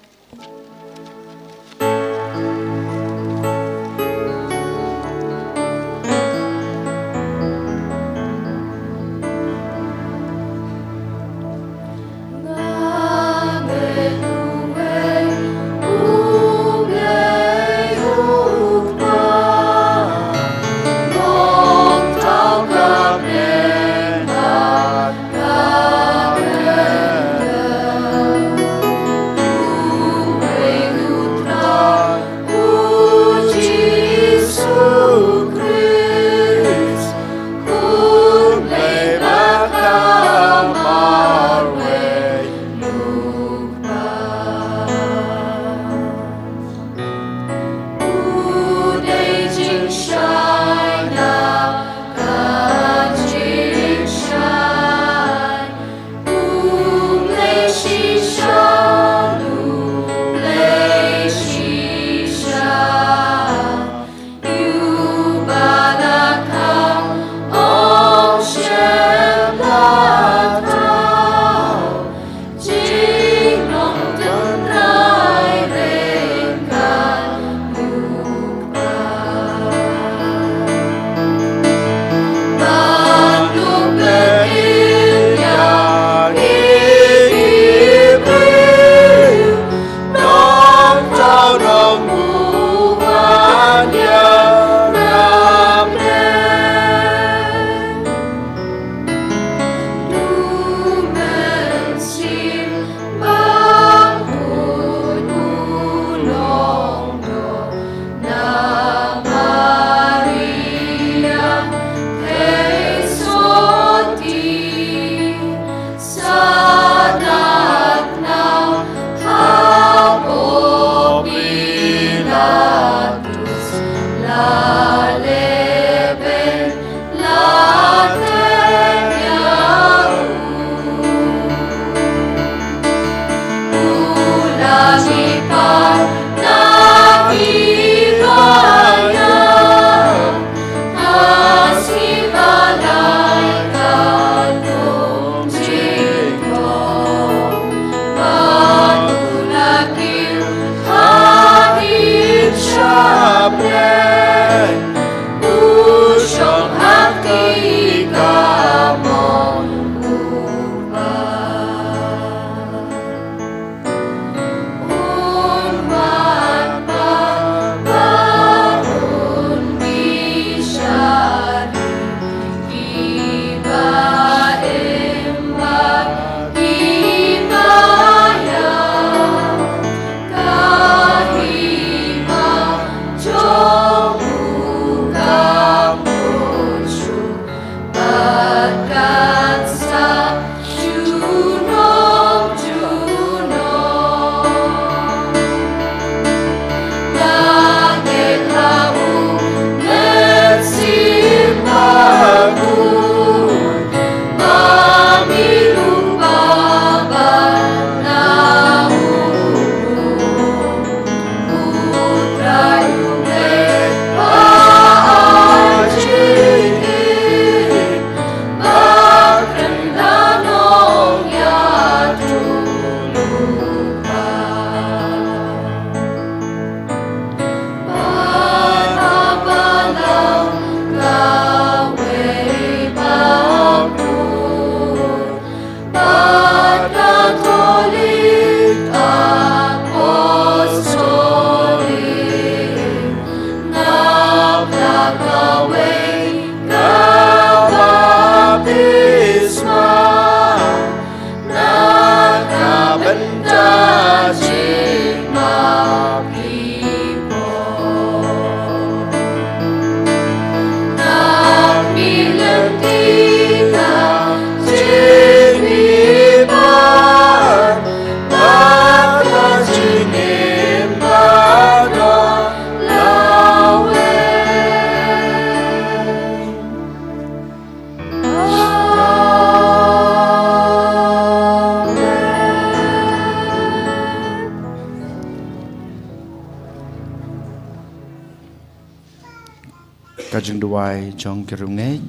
Ka jingduwai jong ki riewngeit.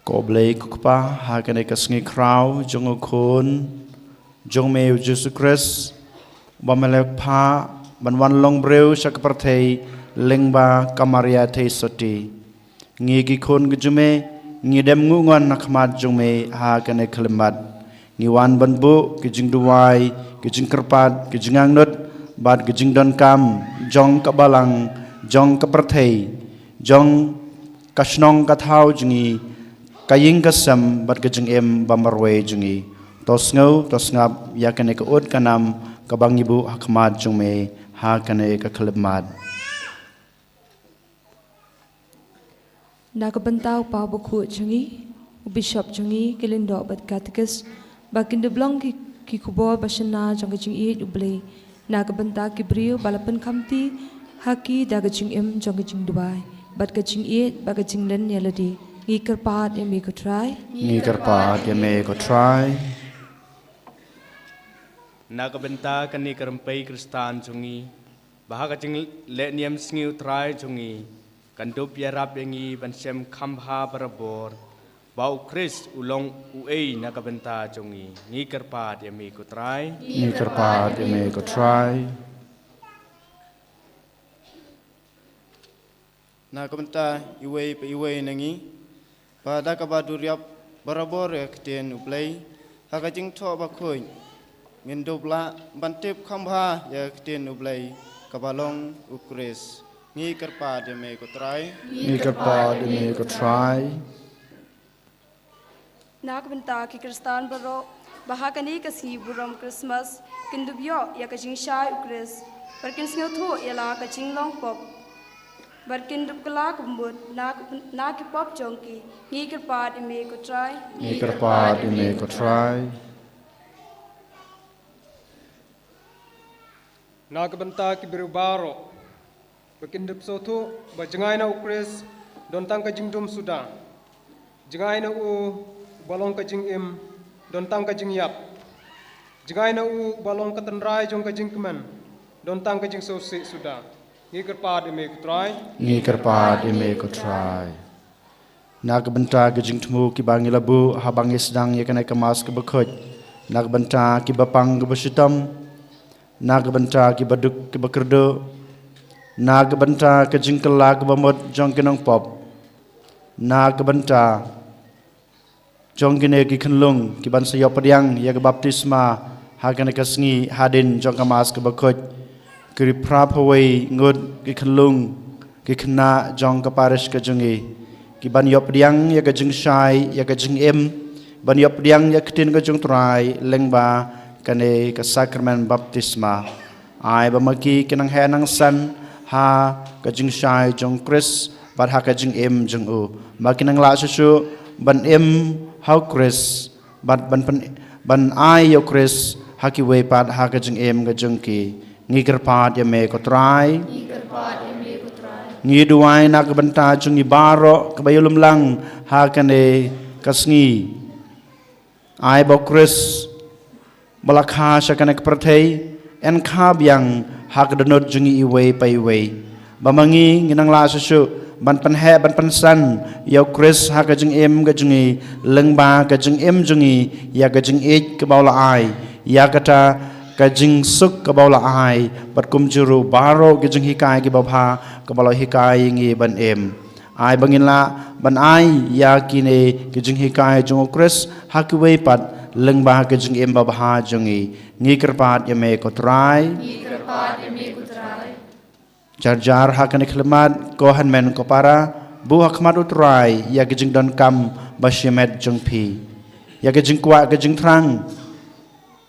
Ko Blei ko Kpa, ha kane ka sngi khraw jong u Khun jong me u Jisu Khrist, ba me la phah ban wan long briew sha ka pyrthei lyngba ka Maria Theisotti. Ngi ki khun ki jong me, ngi dem nguh ngon ha khmat jong me ha kane ka khyllipmat. Ngi wan ban buh ki jingduwai, ki jingkyrpad, ki jingangnud, bad ki jingdonkam jong ka balang, jong ka pyrthei, jong ka shnong ka thaw jong ngi, ka ïing ka sem, bad ka jingim ba marwei jong ngi. To sngew, to sngap ïa kane ka ut ka nam kaba ngi buh ha khmat jong me ha kane ka khyllipmat. Na ka bynta u Paw Bakhuid jong ngi, u Bishop jong ngi, ki Lyngdoh bad Katekist, ba kin dup long ki, ki khubor ba shynna jong ka jingïeit u Blei na ka bynta ki briew ba la pynkhamti ha ki da ka jingim jong ka jingduwai bad ka jingïeit bad ka jinglen ïa lade. Ngi kyrpad ïa me ko Trai. Ngi kyrpad ïa me ko Trai. Na ka bynta kane ka rympei Khristan jong ngi, ba ha ka jingleh niam sngi u Trai jong ngi kan dup ïarap ïa ngi ban shem kham bha barabor, ba u Khrist u long uei na ka bynta jong ngi. Ngi kyrpad ïa me ko Trai. Ngi kyrpad ïa me ko Trai. Na ka bynta iwei pa iwei na ngi, ba da kaba duriap barabor ïa ka ktien u Blei ha ka jingthoh bakhuid, ngin dup lah ban tip kham bha ïa ka ktien u Blei kaba long u Khrist. Ngi kyrpad ïa me ko Trai. Ngi kyrpad ïa me ko Trai. Na ka bynta ki Khristan baroh, ba ha kane ka sngi burom Christmas kin dup ïoh ïa ka jingshai u Khrist, bad kin sngewthuh ïa la ka jinglong pop, bad kin dup kylla ka mut na, na ki pop jong ki. Ngi kyrpad ïa me ko Trai. Ngi kyrpad ïa me ko Trai. Na ka bynta ki briew baroh, ba kin dup sngewthuh ba jngai na u Khrist don tang ka jingdum suda. Jngai na u ba long ka jingim don tang ka jingïap. Jngai na u ba long ka tynrai jong ka jingkmen don tang ka jingsngewsih suda. Ngi kyrpad ïa me ko Trai. Ngi kyrpad ïa me ko Trai. Na ka bynta ki jingthmu kiba ngi la buh haba ngi sdang ïa kane ka Mass kaba khuid. Na ka bynta kiba pang kiba shitom. Na ka bynta kiba duk kiba kyrduh. Na ka bynta ka jingkylla kaba mut jong ki nongpop. Na ka bynta jong kine ki khunlung kiban sa ïoh pdiang ïa ka baptisma ha kane ka sngi hadien jong ka Mass kaba khuid. Ki phra phew wei ngut ki khunlung, ki khynnah jong ka parish ka jong ngi, kiban ïoh pdiang ïa ka jingshai, ïa ka jingim, ban ïoh pdiang ïa ka ktien ka jong u Trai lyngba kane ka sakramen baptisma. Ai ba ma ki kin nang heh nang san ha ka jingshai jong u Khrist bad ha ka jingim jong u. Ma ki nang lah shuh shuh ban im ha u Khrist bad ban pyn-, ban ai ïa u Khrist ha kiwei pat ha ka jingim ka jong ki. Ngi kyrpad ïa me ko Trai. Ngi kyrpad ïa me ko Trai. Ngi duwai na ka bynta jong ngi baroh kiba ïalum lang ha kane ka sngi. Ai ba u Khrist ba la kha sha kane ka pyrthei un kha biang ha ka dohnud jong ngi iwei pa iwei. Ba ma ngi ngin nang lah shuh shuh ban pynheh ban pynsan ïa u Khrist ha ka jingim ka jong ngi, lyngba ka jingim jong ngi ïa ka jingïeit kaba u la ai, ïa kata ka jingsuk kaba u la ai, bad kumjuh ruh baroh ki jinghikai kiba bha kaba u la hikai ïa ngi ban im. Ai ba ngin lah ban ai ïa kine ki jinghikai jong u Khrist ha kiwei pat lyngba ka jingim babha jong ngi. Ngi kyrpad ïa me ko Trai. Ngi kyrpad ïa me ko Trai. Jar jar ha kane ka khyllipmat, ko hynmen ko para, buh ha khmat u Trai ïa ka jingdonkam ba shimet jong phi, ïa ka jingkwah ka jingthrang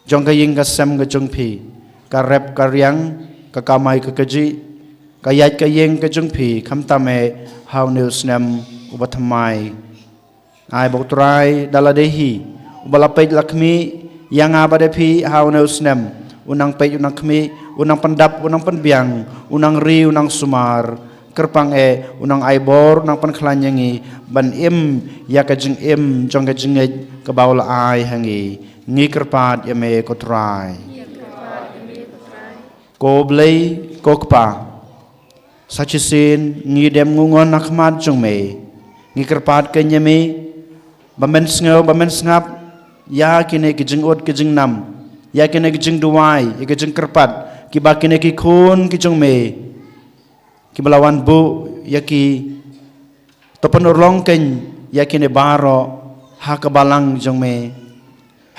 jong ka ïing ka sem ka jong phi, ka rep ka riang, ka kamai ka kajih, ka ïaid ka ïeng ka jong phi, khamtam eh ha une u snem uba thymmai. Ai ba u Trai da lade hi uba la peit la khmih ïa nga bad ïa phi ha une u snem, u nang peit u nang khmih, u nang pyndap u nang pynbiang, u nang ri u nang sumar. Kyrpang eh u nang ai bor u nang pynkhlaiñ ïa ngi ban im ïa ka jingim jong ka jingngeit kaba u la ai ha ngi. Ngi kyrpad ïa me ko Trai. Ko Blei, ko Kpa, sa shisien ngi dem ngong ha khmat jong me. Ngi kyrpad kane ïa me, ba men sngew, ba men sngap ïa kine ki jingud ki jingnam, ïa kine ki jingduwai, ïa ki jingkyrpad kiba kine ki khun ki jong me kiba la wan buh ïa ki, to pynurlong kein ïa kine baroh ha ka balang jong me,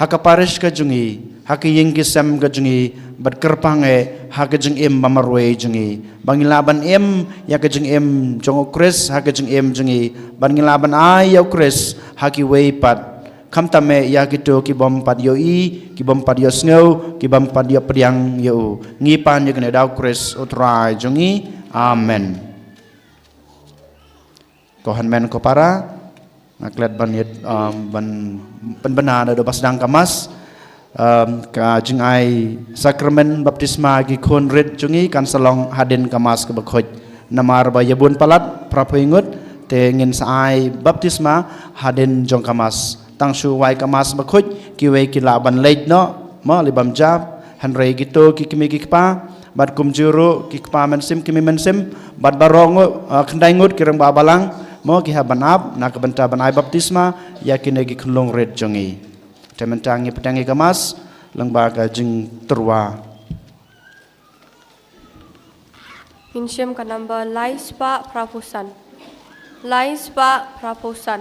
ha ka parish ka jong ngi, ha ka ïing ki sem ka jong ngi, bad kyrpang eh ha ka jingim ba marwei jong ngi, ba ngin lah ban im ïa ka jingim jong U Khrist ha ka jingim jong ngi, bad ngin lah ban ai ïa U Khrist ha kiwei pat, khamtam eh ïa kito ki bym pat ïohi, ki bym pat ïohsngew, ki bym pat ïohpdiang ïa u. Ngi pan ïa kane da U Khrist U Trai jong ngi. Amen. Ko hynmen ko para, nga klet ban ïa, um, ban pynbna naduh ba sdang ka Mass, um, ka jingai sakramen baptisma ki khun rit jong ngi kan sa long hadien ka Mass kaba khuid. Namar ba ïa bun palat, phra phew ngut, te ngin sa ai baptisma hadien jong ka Mass. Tang shu wai ka Mass ba khuid, kiwei ki lah ban leit noh, mo, leit bam jab, hynrei kito ki kmie ki kpa, bad kumjuh ruh ki kpa mynsiem, kmie mynsiem, bad baroh ngut, ah, khyndai ngut ki rangbah balang, mo, ki hap ban ap na ka bynta ban ai baptisma ïa kine ki khunlung rit jong ngi. Te mynta ngin pdiang ïa ka Mass lyngba ka jingtyrwa. Ngin shim ka number lai spah phra phew san. Lai spah phra phew san.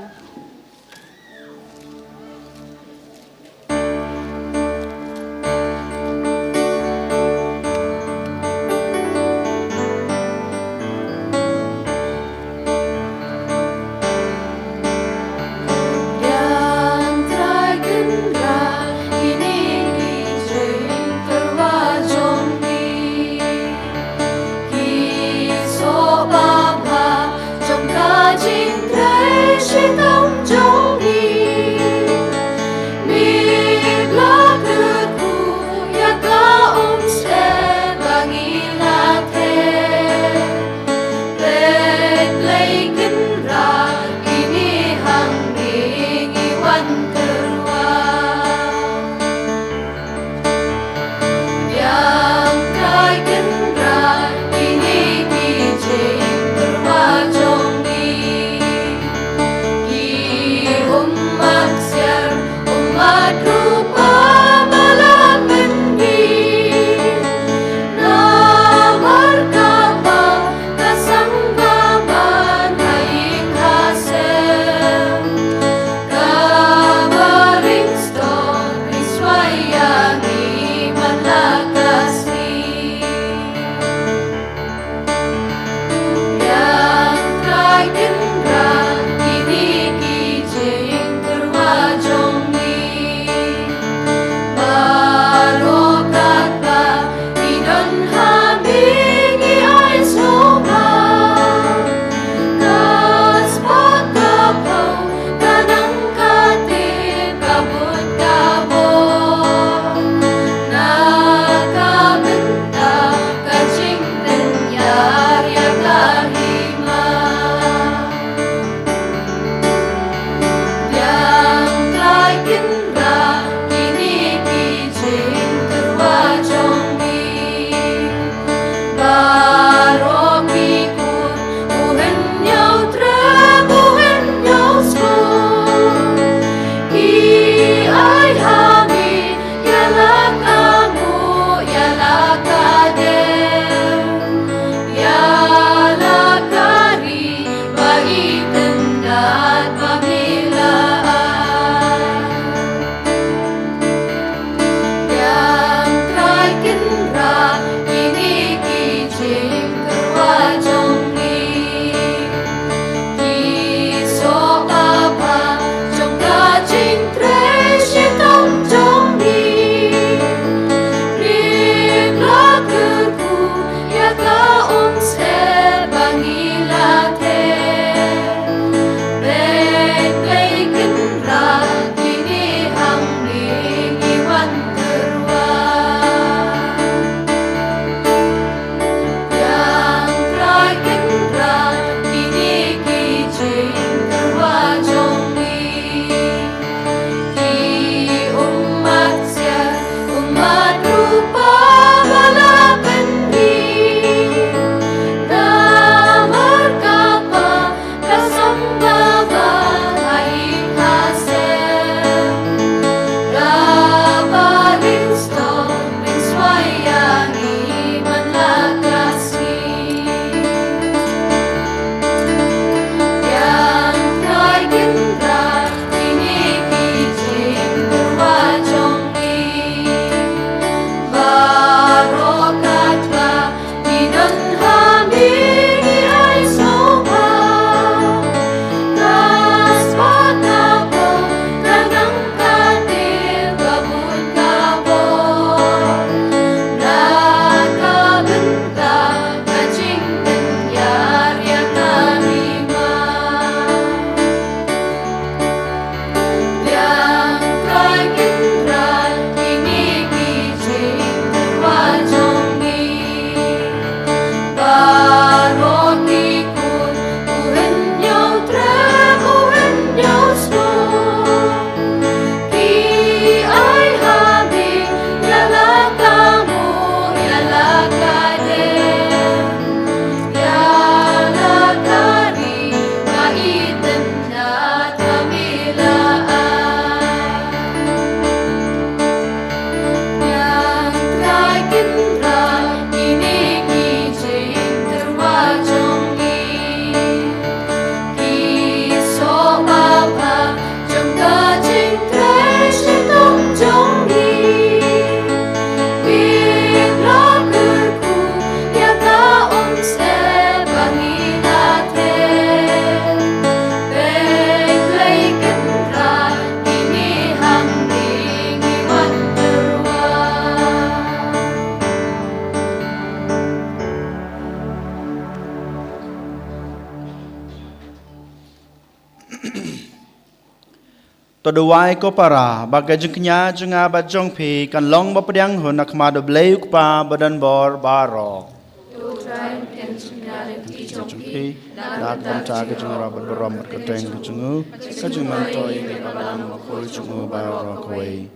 To duwai ko para, ba ka jingkñia jong nga bad jong phi kan long ba pdiang hun ha khmat U Blei U Kpa badonbor baroh. To Trai, pdiang jingkñia lynti jong phi na ka bynta ka jingrwai bad burom bad kyrteng ka jong u, ka jingmyntoi ïa ka balang bakhuid jong u baroh kawei.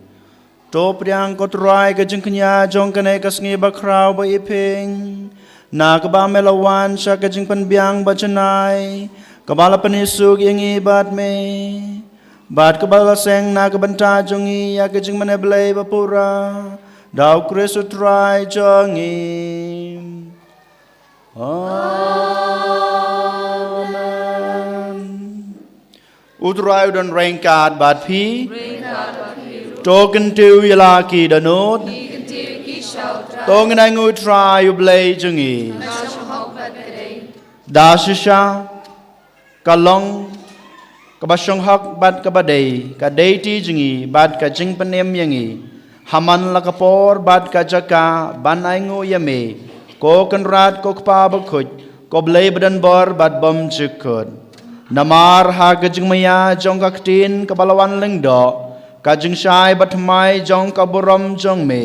To pdiang ko Trai ka jingkñia jong kane ka sngi bakhraw ba iphieng, na kaba me la wan sha ka jingpynbiang ba janai, kaba la pynsuk ïa ngi bad me, bad kaba la seng na ka bynta jong ngi ïa ka jingmane Blei bapura, da U Khrist U Trai jong ngi. Amen. U Trai u don ryngkat bad phi. To kyntiew ïa la ki dohnud. To ngin ai nguh U Trai U Blei jong ngi. Da shisha ka long kaba shong hok bad kaba dei, ka dei ti jong ngi bad ka jingpynim ïa ngi, ha man la ka por bad ka jaka ban ai nguh ïa me, ko Kynrad ko Kpa bakhuid, ko Blei badonbor bad bymjukut. Namar ha ka jingmaïa jong ka ktien kaba la wan lyngdoh, ka jingshai bathymmai jong ka burom jong me,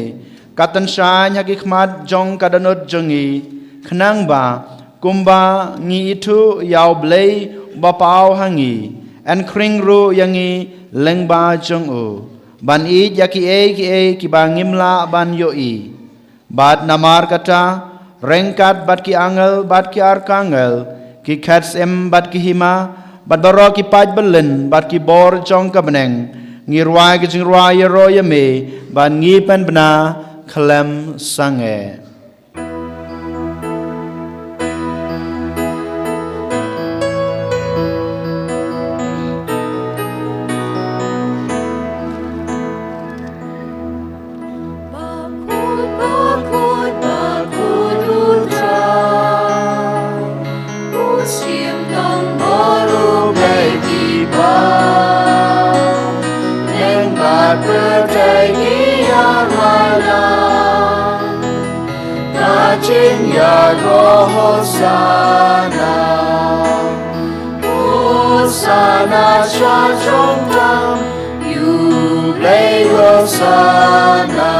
ka tynshaiñ ha ki khmat jong ka dohnud jong ngi, khnang ba kumba ngi ithuh ïa U Blei ba paw ha ngi, yn khring ruh ïa ngi lyngba jong u, ban ïeit ïa kiei kiei kiba ngim lah ban ïohi. Bad namar kata, ryngkat bad ki angel bad ki arkangel, ki khet syiem bad ki hima, bad baroh ki paid byllien bad ki bor jong ka bneng, ngi rwai ka jingrwai ïaroh ïa me, bad ngi pynbna khlem sangeh. Bakhuid, bakhuid, bakhuid U Trai, U Syiem donbor U Blei ki ba, lyngba pyrthei ki ïarwai lang. Ka jingïaroh Hosana, Hosana sha jrong tam, ïa U Blei Hosana.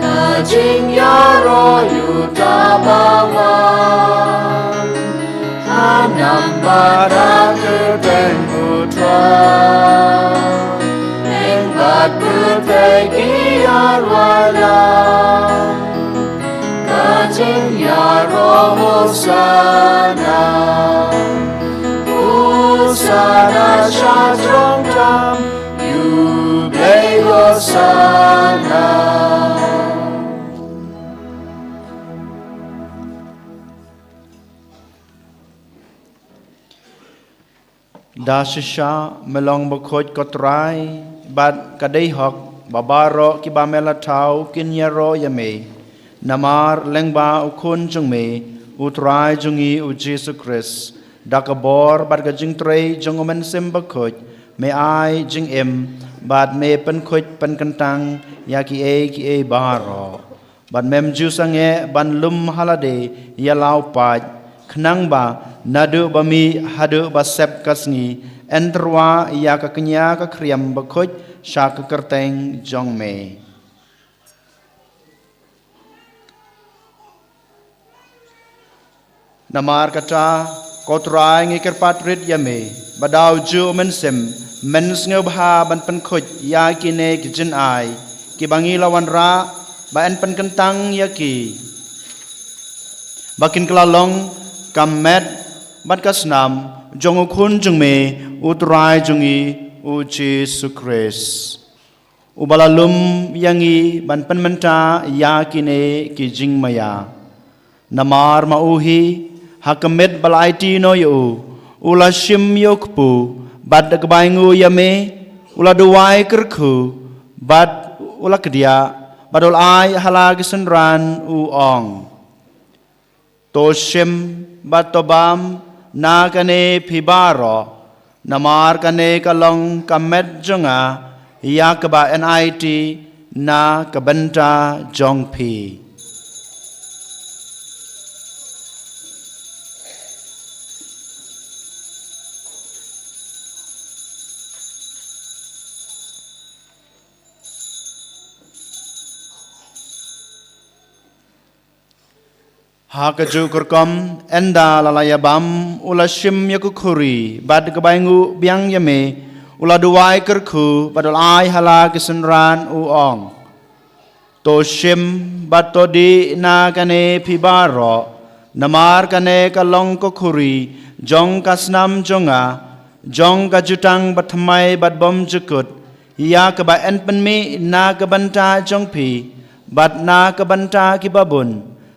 Ka jingïaroh ïa uta ba wan ha nam bad ha kyrteng U Trai, lyngba pyrthei ki ïarwai lang. Ka jingïaroh Hosana, Hosana sha jrong tam, ïa U Blei Hosana. Da shisha me long bakhuid ko Trai, bad ka dei hok ba baroh kiba me la thaw kin ïaroh ïa me. Namar lyngba U Khun jong me, U Trai jong ngi U Jisu Khrist, da ka bor bad ka jingtrei jong U Mynsiem Bakhuid, me ai jingim bad me pynkhuid pynkyntang ïa kiei kiei baroh. Bad mem ju sangeh ban lum ha lade ïa la u paid, khnang ba naduh ba mih haduh ba sep ka sngi, yn tyrwa ïa ka kñia ka khriam bakhuid sha ka kyrteng jong me. Namar kata, ko Trai, ngi kyrpad rit ïa me, ba da u juh U Mynsiem, men sngewbha ban pynkhuid ïa kine ki jingai kiba ngi la wanrah, ba yn pynkyntang ïa ki, ba kin kylla long ka met bad ka snam jong U Khun jong me, U Trai jong ngi U Jisu Khrist, uba la lum ïa ngi ban pynmynta ïa kine ki jingmaïa. Namar ma u hi, ha ka miet ba la aiti noh ïa u, u la shim ïa u kpu, bad da kaba ainguh ïa me, u la duwai kyrkhu, bad u la kdiah, bad u la ai ha la ki synran u ong: To shim bad to bam na kane phi baroh, namar kane ka long ka met jong nga, ïa kaba yn aiti na ka bynta jong phi. Ha kajuh ka rukom, ynda la la ïabam, u la shim ïa ka khuri, bad ka bai nguh biang ïa me, u la duwai kyrkhu, bad u la ai ha la ki synran, u ong: To shim, bad to dih na kane phi baroh, namar kane ka long ka khuri jong ka snam jong nga, jong ka jutang bathymmai bad bymjukut, ïa kaba yn pynmih na ka bynta jong phi, bad na ka bynta ki babun,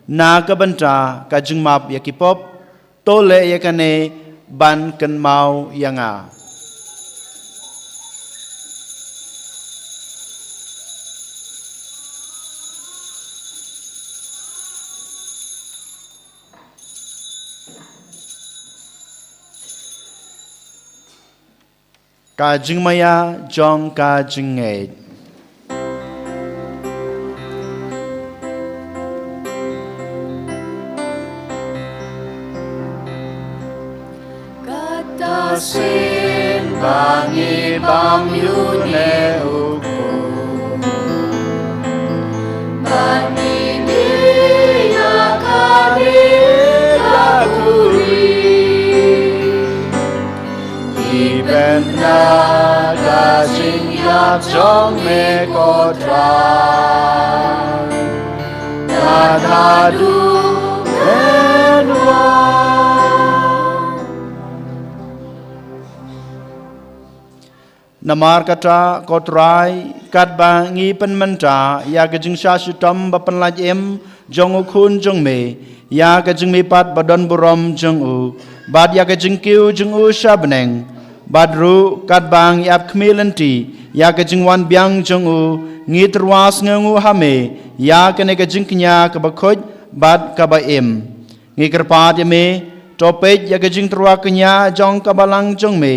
na ka bynta ka jingmap ïa ki pop. To leh ïa kane ban kynmaw ïa nga. Ka jingmaïa jong ka jingngeit. Kata sien ba ngi bam ïa une u khun, ba ngi dih ïa kane ka khuri. Ngi pynbna ka jingïap jong me ko Trai, bad haduh mynwan. Namar kata ko Trai, katba ngi pynmynta ïa ka jingshah shitom ba pynlait im jong u Khun jong me, ïa ka jingmihpat ba don burom jong u, bad ïa ka jingkiew jong u sha bneng, bad ruh katba ngi ap khmih lynti ïa ka jingwan biang jong u, ngi tyrwa sngewnguh ha me ïa kane ka jingkñia kaba khuid bad kaba im. Ngi kyrpad ïa me, to peit ïa ka jingtyrwa kñia jong ka balang jong me,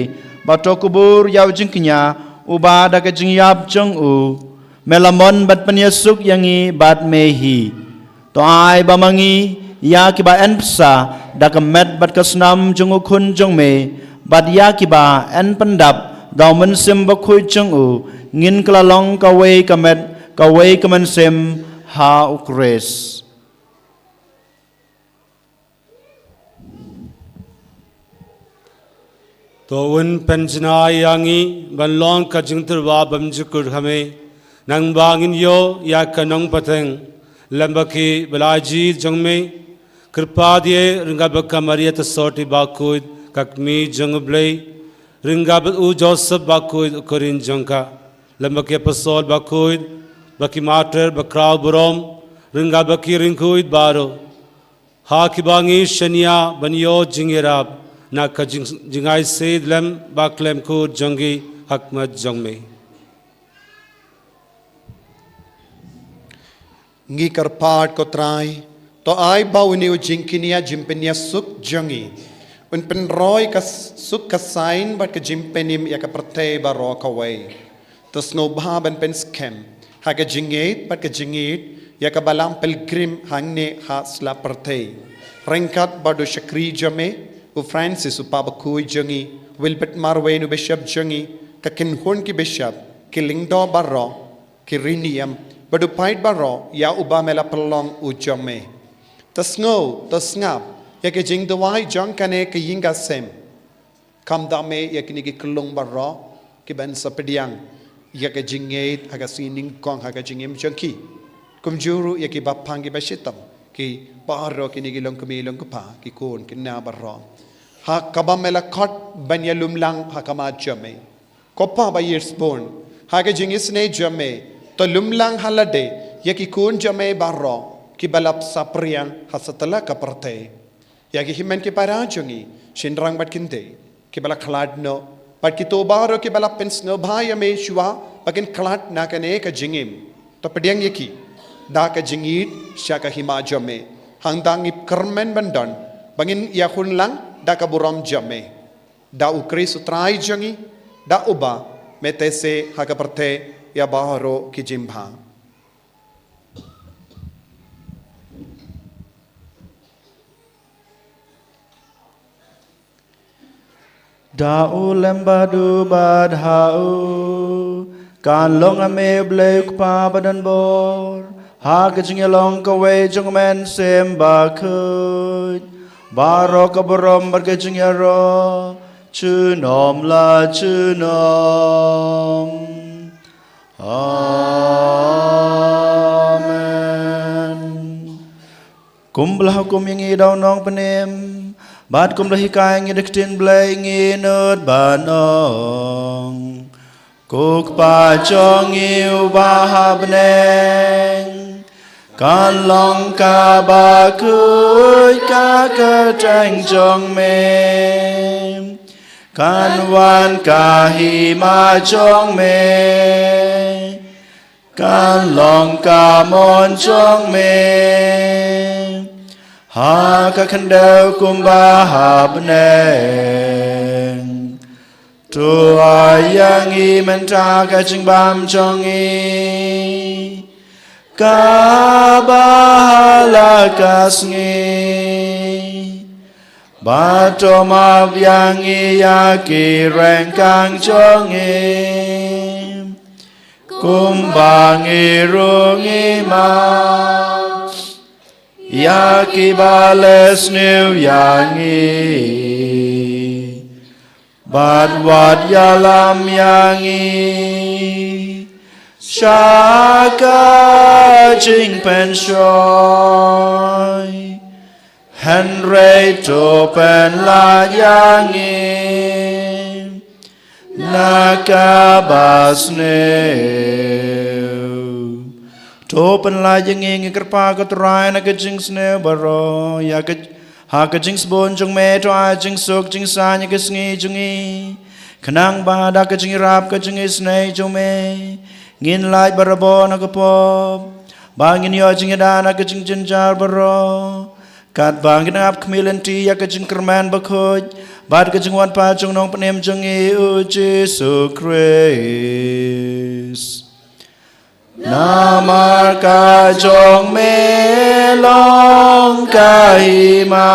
bad to kubur ïa u jingkñia uba da ka jingïap jong u me la mon ban pynïasuk ïa ngi bad me hi. To ai ba ma ngi, ïa kiba yn bsa da ka met bad ka snam jong u Khun jong me, bad ïa kiba yn pyndap da u Mynsiem Bakhuid jong u, ngin kylla long kawei ka met, kawei ka mynsiem ha u Khrist. To un pynjngai ïa ngi ban long ka jingtyrwa bymjukut ha me, nangba ngin ïoh ïa ka nongpateng lem bad ki blei jong me. Kyrpad ïa, ryngkat bad ka Maria Theisotti Bakhuid, ka Kmie jong u Blei, ryngkat bad u Joseph Bakhuid u kurim jong ka, lem bad ki apostol bakhuid, bad ki martyr bakhraw burom, ryngkat bad ki riewkhuid baroh, ha kiba ngi shaniah ban ïoh jingïarap na ka jing-, jingai sih lem bad khlem khuid jong ki ha khmat jong me. Ngi kyrpad ko Trai, to ai ba une u jingkñia jingpynïasuk jong ngi un pynroi ka s-, suk ka saiñ bad ka jingpynim ïa ka pyrthei baroh kawei. To sngewbha ban pynskhem ha ka jingngeit bad ka jingïeit ïa ka balang pilgrim hangne ha sla pyrthei, ryngkat bad u shakri jong me u Francis u Papa bakhuid jong ngi, Wilbert Marwein u Bishop jong ngi, ka kynhun ki Bishop, ki lyngdoh baroh, ki riewniam, bad u paid baroh ïa uba me la pynlong u jong me. To sngew, to sngap ïa ka jingduwai jong kane ka ïing ka sem. Kham da me ïa kine ki khyllung baroh kiban sa pdiang ïa ka jingngeit ha ka sngi nyngkong ha ka jingim jong ki. Kumjuh ruh ïa ki baphang ki bashitom, ki baroh kine ki longkmie longkpa, ki khun ki kñia baroh, ha kaba me la khot ban ïalumlang ha khmat jong me. Ko Pa ba ïeit sbun, ha ka jingisynei jong me, to lumlang ha lade ïa ki khun jong me baroh kiba la saphriang ha satlak ka pyrthei. Ïa ki hynmen ki para jong ngi, shynrang bad kynthei, kiba la khlad noh, bad kito baroh kiba la pynsngewbha ïa me shuwa ba kin khlad na kane ka jingim. To pdiang ïa ki da ka jingïeit sha ka hima jong me. Hangta ngi kyrmen ban don ba ngin ïakhun lang da ka burom jong me. Da u Khrist u Trai jong ngi, da uba me teh seh ha ka pyrthei ïa baroh ki jingbha. Da u lem bad u bad ha u, kan long ha me u Blei u Kpa badonbor, Ha ka jingïalong kawei jong u Mynsiem Bakhuid, baroh ka burom bad ka jingïaroh junom la junom. Amen. Kumba la hukum ïa ngi da u Nongpynim, bad kumba la hikai ïa ngi da ka ktien Blei, ngin nud ban ong: Ko Kpa jong ngi uba ha bneng, kan long kaba khuid ka kyrteng jong me. Kan wan ka hima jong me. Kan long ka mon jong me ha ka khyndew kumba ha bneng. To ai ïa ngi mynta ka jingbam jong ngi, kaba ha la ka sngi. Bad to map ïa ngi ïa ki ryngkang jong ngi, kumba ngi ruh ngi map ïa kiba leh sniew ïa ngi. Bad wat ïalam ïa ngi sha ka jingpynshoi, hynrei to pynlait ïa ngi na kaba sniew. To pynlait ïa ngi, ngi kyrpad ko Trai, na ka jingsniew baroh, ïa ka, ha ka jingsbun jong me to ai jingsuk jingsaiñ ïa ka sngi jong ngi, khnang ba da ka jingïarap ka jingisynei jong me ngin lait barabor na ka pop, ba ngin ïoh jingïada na ka jingjynjar baroh, katba ngin ap khmih lynti ïa ka jingkyrmen bakhuid bad ka jingwan pat jong u Nongpynim jong ngi u Jisu Khrist. Namar ka jong me long ka hima,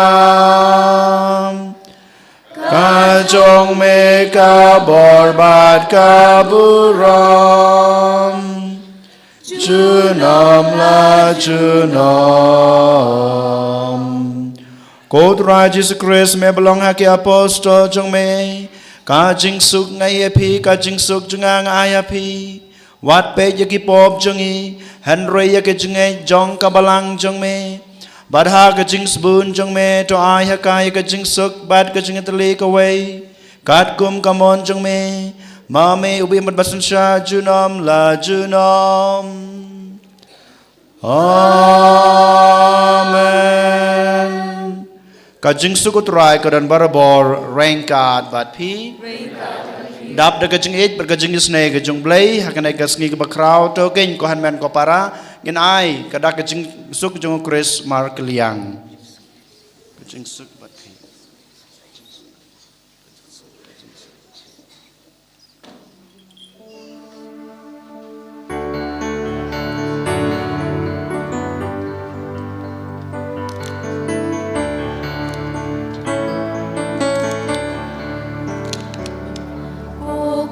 ka jong me ka bor bad ka burom junom la junom. Ko Trai Jisu Khrist, me ba long ha ki apostol jong me: Ka jingsuk nga ai ïa phi, ka jingsuk jong nga nga ai ïa phi. Wat peit ïa ki pop jong ngi, hynrei ïa ka jingngeit jong ka balang jong me. Bad ha ka jingsbun jong me to ai ha ka ïa ka jingsuk bad ka jingïatylli kawei, katkum ka mon jong me, ma me uba im bad ba synshar junom la junom. Amen. Ka jingsuk u Trai ka don barabor ryngkat bad phi. Dap da ka jingïeit bad ka jingisynei ka jong u Blei, ha kane ka sngi kaba khraw, to keiñ ko hynmen ko para, ngin ai ka dak ka jingsuk jong u Khrist markylliang. Ka jingsuk bad phi. U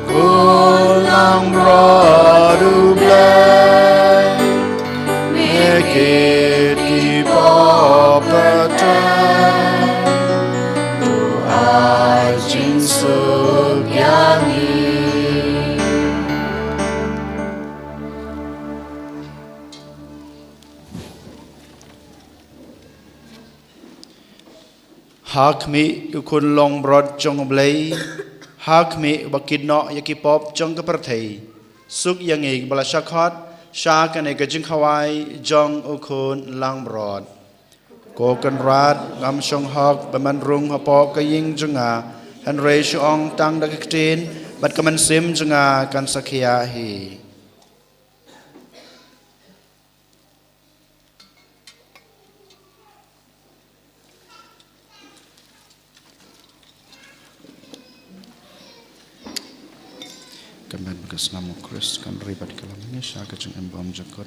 Khun Langbrot U Blei, me kit ki pop pateng, to ai jingsuk ïa ngi. Ha khmih, U Khun Langbrot jong U Blei, ha khmih uba kit noh ïa ki pop jong ka pyrthei, suk ïa ngi kiba la shah khot sha kane ka jingkhawai jong U Khun Langbrot. Ko Kynrad, ngam shong hok ban rung hapoh ka ïing jong nga, hynrei shu ong tang da ka ktien, Bad ka mynsiem jong nga kan sa khia hi. Kan ban ka snam u Khrist kan ri bad ka lam ngi sha ka jingim bym jukut.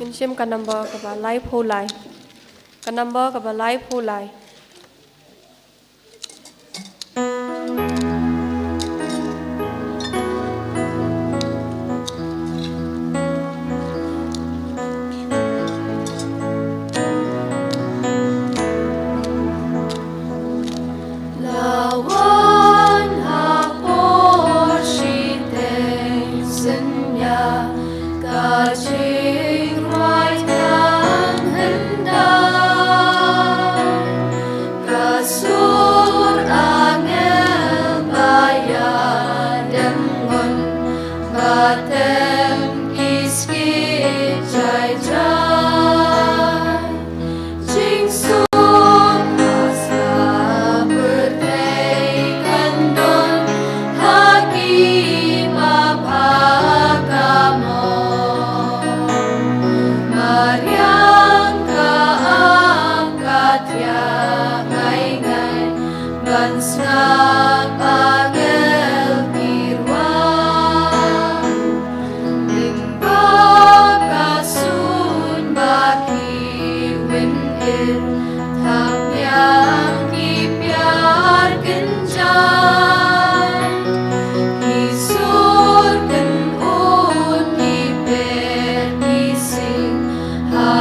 Ngin shim ka number kaba laiphew lai. Ka number kaba laiphew lai. Lawan ha por shiteng synñia, ka jingrwai tang hynda, ka sur angel ba ïadem ngon, ba tem ki skit jai jai. Jingsuk ha sla pyrthei kan don ha ki ba pha ka mon. Mariang ka am ka thiah ngai ngai ban sngap angel ki rwai. Lyngba ka suiñ ba ki win ir, thap niang ki piar kynjat. Ki sur kynun ki per ki sing ha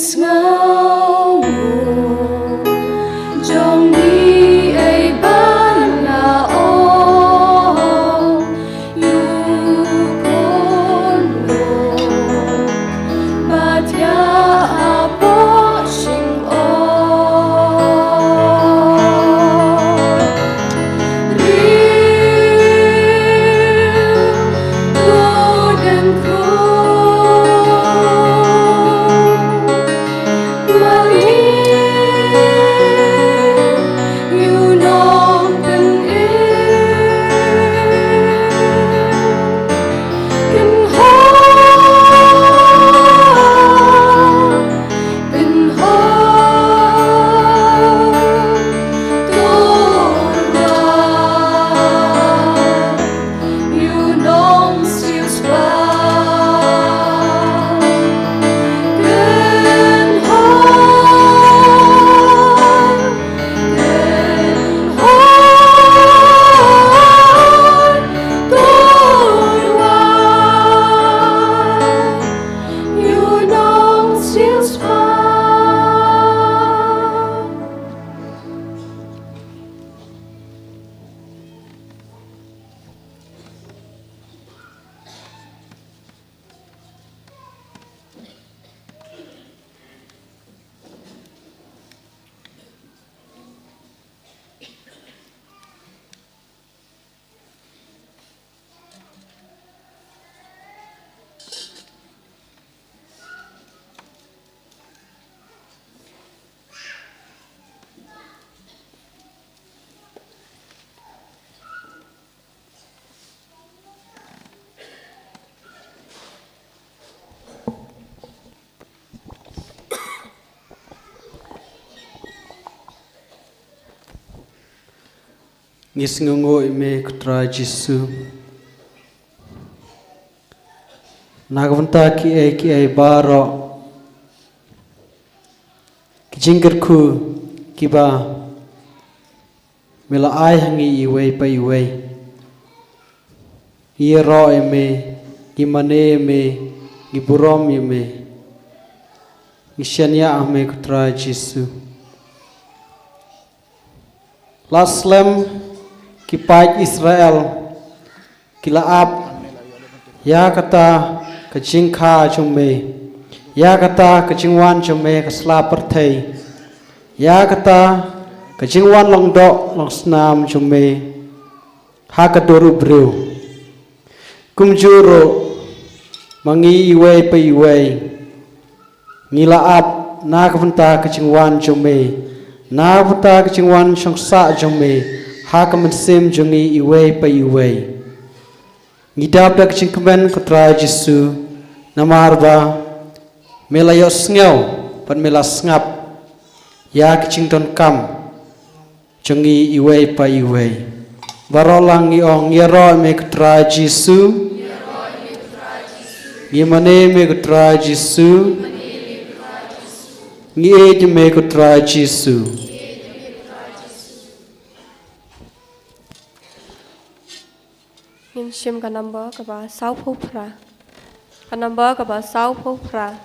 Sngewbha jong ngi ei ban la ong, ïu khun lo, ba thiah hapoh shyngor. Ngi sngewnguh ïa me ko Trai Jisu. Na ka bynta kiei kiei baroh, ki jingkyrkhu kiba me la ai ha ngi iwei pa iwei. Ngi ïaroh ïa me, ngi mane ïa me, ngi burom ïa me. Ngi shaniah ha me ko Trai Jisu. La slem ki paid Israel ki la ap ïa kata ka jingkha jong me, ïa kata ka jingwan jong me ka sla pyrthei, ïa kata ka jingwan long doh long snam jong me ha ka dur u briew. Kumjuh ruh ma ngi iwei pa iwei ngi la ap na ka bynta ka jingwan jong me, na ka bynta ka jingwan shong sah jong me ha ka mynsiem jong ngi iwei pa iwei. Ngi dap da ka jingkmen ko Trai Jisu, namar ba me la ïohsngew bad me la sngap ïa ka jingdonkam jong ngi iwei pa iwei. Baroh lang ngi ong, ngi ïaroh ïa me ko Trai Jisu. Ngi mane ïa me ko Trai Jisu. Ngi ïeit ïa me ko Trai Jisu. Ngin shim ka number kaba sawphew phra. Ka number kaba sawphew phra.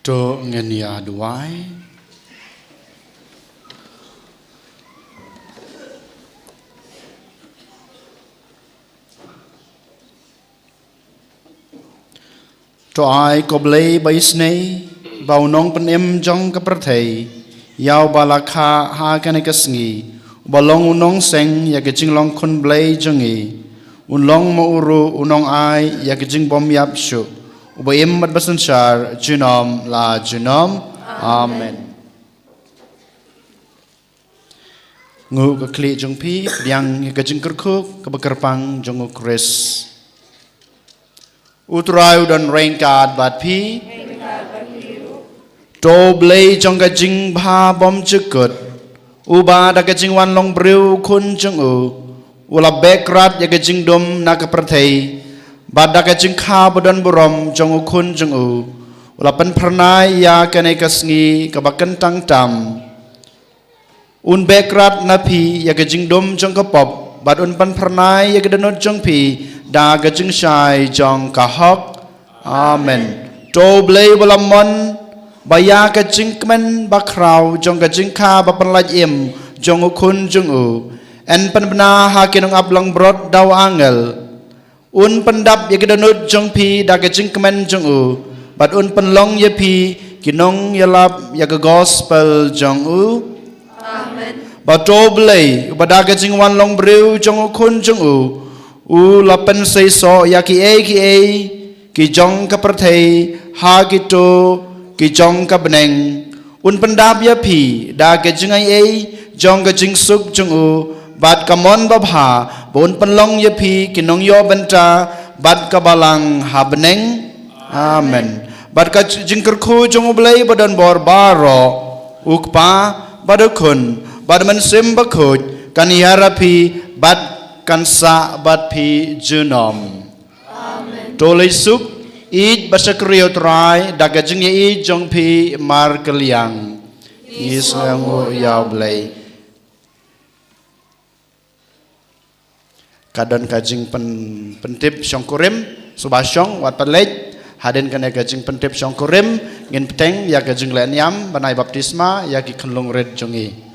To ngin ïa duwai. To ai ko Blei ba isnei ba u nongpynim jong ka pyrthei ïa uba la kha ha kane ka sngi, uba long u nongseng ïa ka jinglong khun Blei jong ngi, un long ma u ruh u nongai ïa ka jingbym ïap shuh, uba im bad ba synshar junom la junom. Amen. Nguh ka khlieh jong phi, pdiang ïa ka jingkyrkhu kaba kyrpang jong u Khrist. U Trai u don ryngkat bad phi. To Blei jong ka jingbha bymjukut, uba da ka jingwan long briew u khun jong u, u la beh krad ïa ka jingdum na ka pyrthei, bad da ka jingkha ba don burom jong u khun jong u, u la pynphyrnai ïa kane ka sngi kaba kyntang tam. Un beh krad na phi ïa ka jingdum jong ka pop, bad un pynphyrnai ïa ka dohnud jong phi da ka jingshai jong ka hok. Amen. To Blei ba la mon ba ïa ka jingkmen bakhraw jong ka jingkha ba pynlait im jong u khun jong u, yn pynbna ha ki nongap langbrot da u angel. Un pyndap ïa ka dohnud jong phi da ka jingkmen jong u, bad un pynlong ïa phi ki nongïalap ïa ka gospel jong u. Amen. Ba to Blei, uba da ka jingwan long briew jong u khun jong u, u la pynseisoh ïa kiei kiei ki jong ka pyrthei ha kito ki jong ka bneng. Un pyndap ïa phi da ka jingaiei jong ka jingsuk jong u, bad ka mon babha, ba un pynlong ïa phi ki nongïoh bynta bad ka balang ha bneng. Amen. Bad ka jingkyrkhu jong u Blei ba don bor baroh, u Kpa, bad u Khun, bad u Mynsiem Bakhuid, kan ïa rah phi, bad kan sah bad phi junom. To leit suk, ïeit bad shakri ïa u Trai da ka jingïeit jong phi markylliang. Ngi sngewnguh ïa u Blei. Ka don ka jingpyn-, pyntip shongkurim, suba shong, wat pynleit. Hadien kane ka jingpyntip shongkurim, ngin bteng ïa ka jingleh niam ban ai baptisma ïa ki khyllung rit jong ngi.